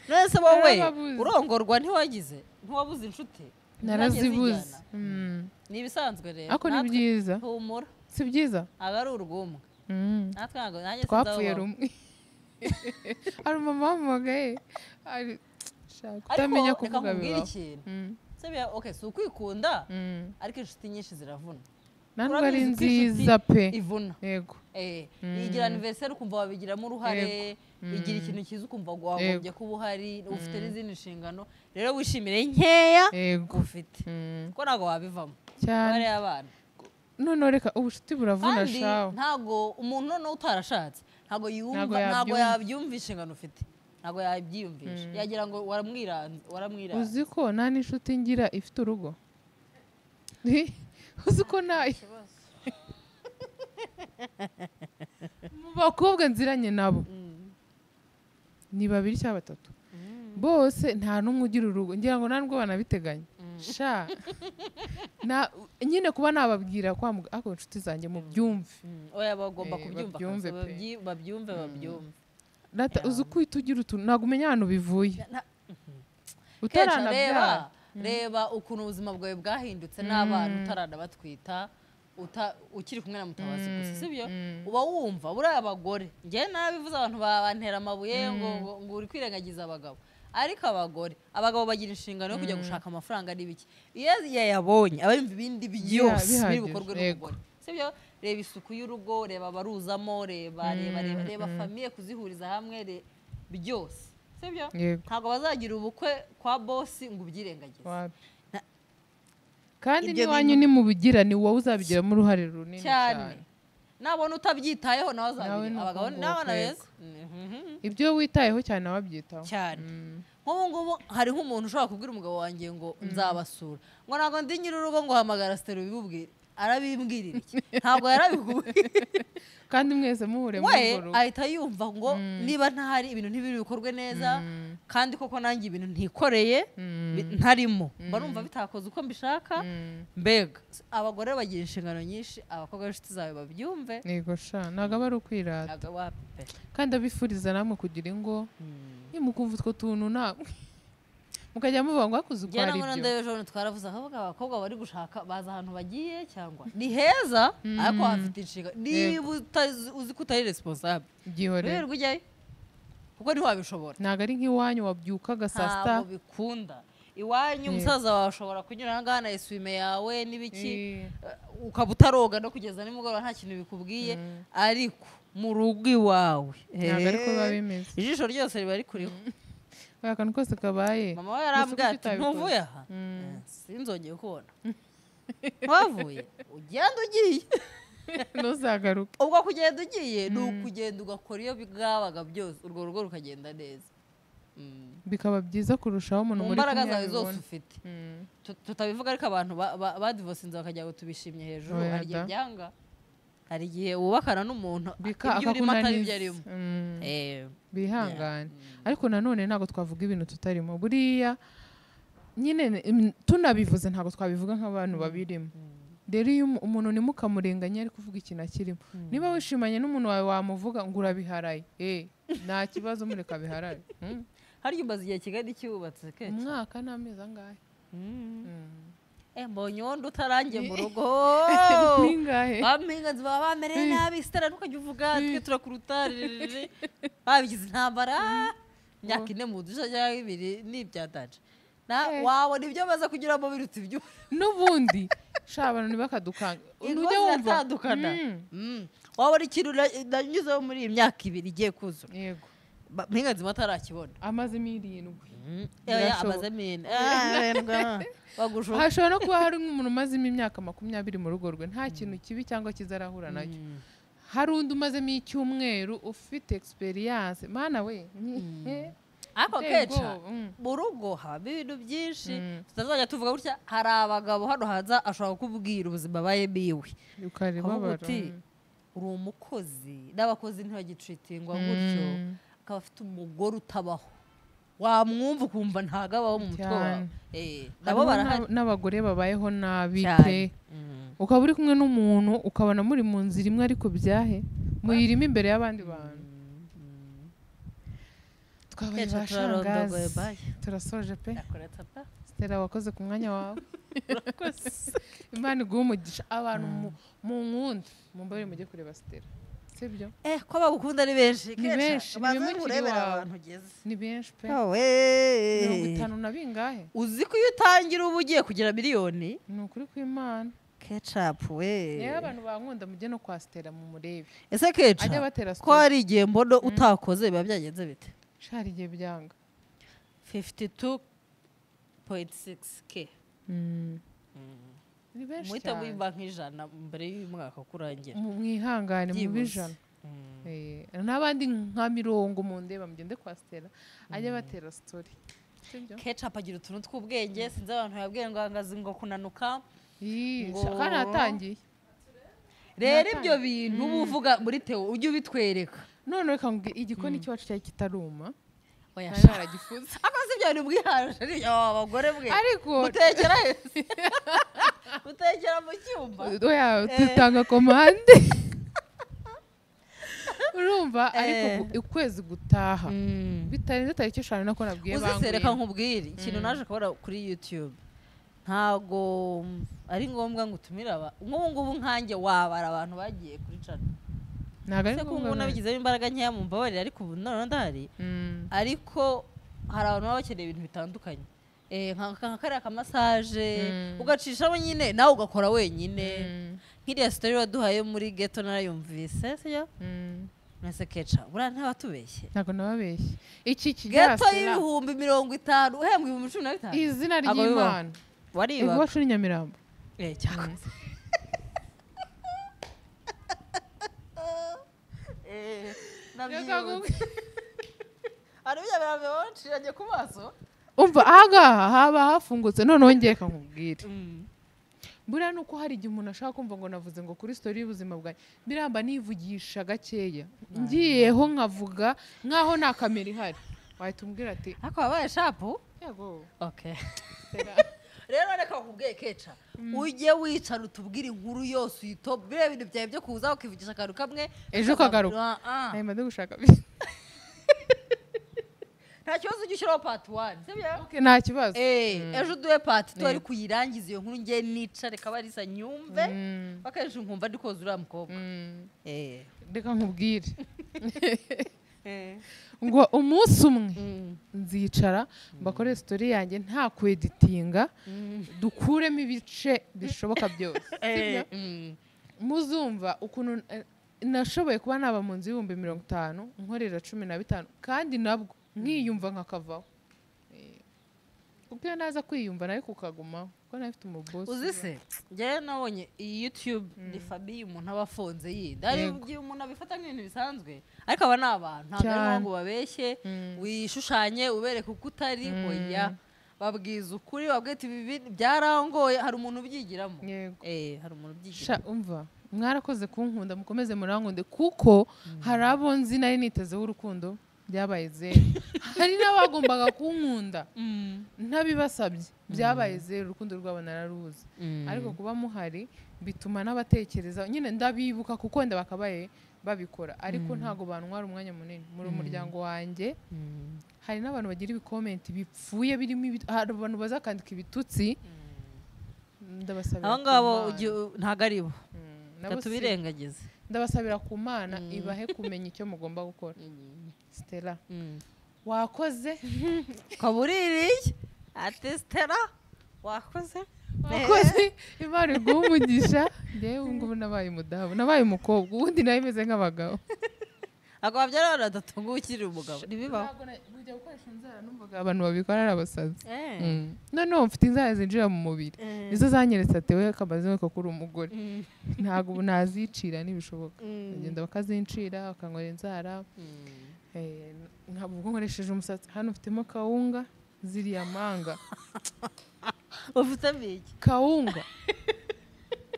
Nese wowe urongorwa ntiwagize, ntiwabuze inshuti? Narazibuze. Ni ibisanzwe rero. Ako ni byiza. Humura. Si byiza? Aba ari urwumwe. Natwe ntabwo nanjye twapfuye rumwe. Hari mama wamugaye ari shaka kutamenya kuvuga bibaho. Okay, si ukwikunda, ariko inshuti nyinshi ziravuna. Ntabwo ari nziza pe. Ivuna. Yego. Igira anniversaire ukumva wabigiramo uruhare, igira ikintu cyiza ukumva wagombye kuba uhari, ufite n'izindi nshingano. Rero wishimire nkeya ufite. Kuko ntabwo wabivamo. Cyane. Abana. None reka ubucuti buravuna shawo. Ntabwo umuntu noneho utarashatse, ntabwo yumva, ntabwo yabyumva inshingano ufite. Ntabwo yabyiyumvisha. Yagira ngo waramwiranze. Uzi ko nta n'inshuti ngira ifite urugo? Uzi ko nayo mu bakobwa nziranye nabo ni 2 cyangwa 3 bose nta n'umwe ugira urugo, ngira ngo nta nubwo banabiteganya. Sha na nyine kuba nababwira kwa ako inshuti zanjye mu byumve. Oya, bagomba kubyumva, babyumve babyumve. Data uzi ko ugira utuntu ntabwo umenya ahantu bivuye. Utaranabyara. Reba ukuntu ubuzima bwawe bwahindutse n'abana utaranabatwita, ukiri kumwe na Mutabazi gusa, sibyo? Uba wumva buriya abagore, njye nabivuze abantu bantera amabuye ngo ngo uri kwirengagiza abagabo. Ariko abagore, abagabo bagira inshingano yo kujya gushaka amafaranga n'ibiki. Iyo yayabonye aba yumva ibindi byose biri bukorwe n'umugore, sibyo? Reba isuku y'urugo, reba abaruzamo, reba reba reba reba famille kuzihuriza hamwe, byose. Sibyo? Ntabwo bazagira ubukwe kwa boss ngo ubyirengagize. Kandi niwanyu ni mubigira ni wowe uzabigiramo uruhare runini cyane. Nabona utabyitayeho nawe azabira. Abagabo n'abana beza. Ibyo witayeho cyane wabyitaho. Cyane. Nk'ubu ngubu hari nk'umuntu ushobora kubwira umugabo wanjye ngo nzabasura, ngo ntabwo ndi nyir'urugo, ngo hamagara Stella ubibubwire. Arabimbwirira iki? Ntabwo yarabikubwiye. Kandi mwese muhure muri we urwo rugo. Ahita yumva ngo niba ntahari ibintu ntibiri bikorwe neza, kandi koko nanjye ibintu ntikoreye ntarimo, mba numva bitakoze uko mbishaka. Mbega abagore bagira inshingano nyinshi, abakobwa b'inshuti zawe babyumve. Yego sha, ntabwo aba ari ukwirata. Ntabwo wapi pe. Kandi abifuriza namwe kugira ingo, nimukumva utwo tuntu namwe mukajya muvuga ngo hakuze uko Njye ari na byo. Ndebe ejo twaravuze, akavuga abakobwa bari gushaka baza ahantu bagiye cyangwa ni heza, ariko hafite inshinga. Niba uzi ko utari responsable, Byihorere. wirirwa ujyayo kuko ntiwabishobora. Ntabwo ari nk'iwanyu wabyukaga saa sita. Ntabwo bikunda iwanyu. Umusaza wawe ashobora kunyura ahangaha na essuie-main yawe n'ibiki, ukaba utaroga no kugeza nimugoroba, nta kintu bikubwiye, ariko mu rugo iwawe, Ntabwo ariko biba bimeze. ijisho ryose riba rikuriho. Oya, akantu kose kabaye. Mama we yarambwiye Gusa ati kuki utabikoze? Ntuvuye aha, sinzongeye kubona wavuye, ugenda ugiye. Ntuzagaruke. Ubwo kugenda ugiye ni ukugenda ugakora iyo bwabaga byose, urwo rugo rukagenda neza. Bikaba byiza kurushaho umuntu Mu muri mbaraga kumwe zawe zose yabibona. ufite. Tutabivuga ariko abantu badivosinze bakagira ngo tubishimye hejuru. Oya Hari igihe da. byanga, hari igihe wubakana n'umuntu Bika ibyo urimo atari ibyo akakunaniza. arimo. Bihangane, ariko nanone ntabwo twavuga ibintu tutarimo. Buriya nyine tunabivuze ntabwo twabivuga nk'abantu babirimo. Rero iyo umuntu ntimukamurenganye ari kuvuga ikintu akirimo. Niba wishimanye n'umuntu wawe, wamuvuga ngo urabiharaye, nta kibazo, mureka biharare. Harya umaze igihe Kigali cyubatse kenshi? Umwaka n'amezi angahe? Mbonye uwundi utarangiye mu rugo. Ningahe? Bampinga baba bamereye nabi. Stella, ntukajya uvuga, twe turakuruta rerere. Babigize intambara, imyaka 4 mu duce cyangwa 2 n'ibyataje na wabona ibyo baza kunyuramo biruta ibyo. N'ubundi sha, abantu ntibakadukanga. Ingo Ntujya wumva ziratandukana. Wabona ikintu nanyuzeho muri iyi myaka 2 igiye kuzura, Mpinga nzima atarakibona. Amazemo 7. Oya, Birashoboka. amazemo 4 bagushuka. Hashobora no kuba hari nk'umuntu umazemo imyaka 20 mu rugo rwe, nta kintu kibi cyangwa cyiza arahura nacyo. Hari undi umazemo icyumweru ufite experience. Mana we. Ariko Biteye keca, ubwoba. Mu rugo haba ibintu byinshi tutazajya tuvuga gutya. Hari abagabo hano hanze ashobora kukubwira ubuzima abayemo iwe, ukavuga Ukaribabara. uti uri umukozi, n'abakozi ntibagicitingwa gutyo. Akaba afite umugore utabaho, wamwumva ukumva ntabwo abaho mu mutwe wawe. Cyane. Nabo Hariho barahari. n'abagore babayeho nabi Cyane. pe. Ukaba uri kumwe n'umuntu, ukabona muri mu nzira imwe, ariko byahe muyirimo imbere y'abandi bantu. Twabaye Keca, ba turarondogoye, shangazi. Bye. Turasoje pe. Nakuretse pa. Stella, wakoze ku mwanya wawe, Imana iguhe umugisha. Abantu mu nkunda mumbabarire mujye kureba Stella, sibyo? Ko bagukunda ari benshi. Ni Keca, benshi, ni banza bimwe ukiri urebere iwawe. abantu ugeze. Ni benshi pe. Wowe. 50 na bingahe? Uzi ko iyo utangira uba ugiye kugira miliyoni? Ni ukuri kw'Imana. Kecapu we. Niyo abantu bankunda, mujye no kwa Stella mumurebe. Ese Keca, Ajya batera ko story. hari igihe mbona utakoze, biba byagenze bite? Shari, igihe byanga. 52.6 k. Ni benshi Muhita cyane. muyimba nk'ijana mbere y'uyu mwaka kurangira. Mwihangane mu Byibuze. bijana. N'abandi nka mirongo mundeba, mugende kwa Stella ajya batera story, sibyo? Kecapu agira utuntu tw'ubwenge. Sinzi abantu yabwiye ngo angazi ngo kunanuka. Ii, kandi natangiye. Rero ibyo bintu uba uvuga muri Teo, ujye ubitwereka. None reka nkubwire, igikoni cy'iwacu cyari kitaruma, Oya nari sha. naragifuze. Ariko si ibyo bintu bwihaje ni abagore bwe. Ariko Mutekera he? Mutekera mu cyumba? Oya, dutanga komande, urumva? Ariko ukwezi gutaha bitarenze tariki 5, nako nabwiye Uzi se, reka banguye. nkubwire ikintu naje kubona kuri YouTube. Ntago ari ngombwa ngo utumire aba nk'ubu ngubu nkanjye wabara abantu bagiye kuri channel. Ntabwo ari Se ko ngombwa ngubu rwose. nabigizemo imbaraga nkeya, mumbabarire, ariko ubu noneho ndahari. Ariko hari abantu baba bakeneye ibintu bitandukanye, nka kariya kamassage, ugacishamo nyine nawe ugakora wenyine. Nk'iriya story waduhaye muri ghetto narayumvise, sibyo? Mwese Keca, buriya ntabatubeshye? Ntabwo nababeshye iki kigera. Ghetto Stella, y'50,000 uhembwa 15,000. Izina Ntabwo bibaho. ry'Imana. Waribaga. Iwacu ni Nyamirambo. Cyakoze Reka nabyibutse. Ari bya birabe ku maso. Umva ahangaha haba hafungutse noneho ngiye kankubwire. Buriya nuko hari igihe umuntu ashaka kumva ngo navuze ngo kuri story y'ubuzima bwanjye biramba nivugisha gakeya ngiyeho nkavuga nkaho nta kamera ihari wahita umbwira ati ariko wabaye shapu. Yego. Okay. Rero reka nkubwiye Keca, ujye wicara utubwire inkuru yose uyito biriya bintu byawe byo kuza ukivugisha akantu kamwe ejo ukagaruka. Nari maze gushaka. Nta kibazo ujye ushyiraho part 1, sibyo? Okay, nta kibazo. Ejo uduhe part 2 ariko uyirangize iyo nkuru ngiye nicare Kabarisa nyumve bakeje nkumva ndi koza uriya mukobwa. Reka nkubwire. Ngo umunsi umwe nzicara mbakore story yanjye nta kweditinga dukuremo ibice bishoboka byose. Sibyo? Muzumva ukuntu nashoboye kuba naba mu nzu 50,000 nkorera 15 kandi nabwo nkiyumva nkakavaho. Kuko iyo naza kwiyumva nari kukagumaho kuko nafite umubosi. Uzi se njyewe nabonye iyi YouTube ni famille umuntu aba afunze yindi ari igihe umuntu abifata nk'ibintu bisanzwe ariko aba ni abantu ntabwo ari ngo babeshye wishushanye ubereke uko utari oya babwiza ukuri babwita ibi byarangoye hari umuntu ubyigiramo. Hari umuntu ubyigiramo. Umva mwarakoze kunkunda mukomeze murankunde kuko hari abo nzi nari nitezeho urukundo byabaye zero. Hari n'abagombaga kunkunda ntabibasabye byabaye zero urukundo rwabo nararuzi. Ariko kuba muhari bituma n'abatekereza nyine ndabibuka kuko wenda bakabaye babikora ariko ntago bantwara umwanya munini muri umuryango wanjye. Hari n'abantu bagira ibikomenti bipfuye birimo hari abantu bazakandika ibitutsi ndabasabira abo ngabo ntago ari bo tubirengagize. Ndabasabira ku Mana ibahe kumenya icyo mugomba gukora. Stella wakoze kabuririye ati Stella wakoze wakoze Imana iguhe umugisha. Njyewe ubu ngubu nabaye umudamu nabaye umukobwa ubundi nayo imeze nk'abagabo. Ako babyara abana batatu ngo ukiri umugabo ntibibaho. Kujya gukoresha inzara numvaga abantu babikora ari abasazi. Noneho mfite inzara zinjira mu mubiri nizo zanyeretse ati we kamaze ko kuri umugore ntabwo ubu nazicira ntibishoboka. Bagenda bakazincira bakanywera inzara. Ntabwo ubwo nkoresheje umusatsi hano mfitemo kawunga ziriya manga. Ufitemo iki? Kawunga.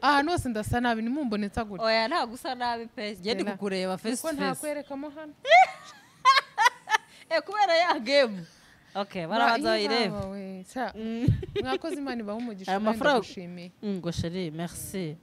Ahantu hose ndasa nabi nimumbonetsa gutya. Oya ntabwo usa nabi pe njye ndi kukureba face to face. Ntakwerekamo hano. Kubera ya game. Okay, barabanza bayirebe. Mwakoze Imana ibahe umugisha. Ndagushimiye. Ngo chérie, merci.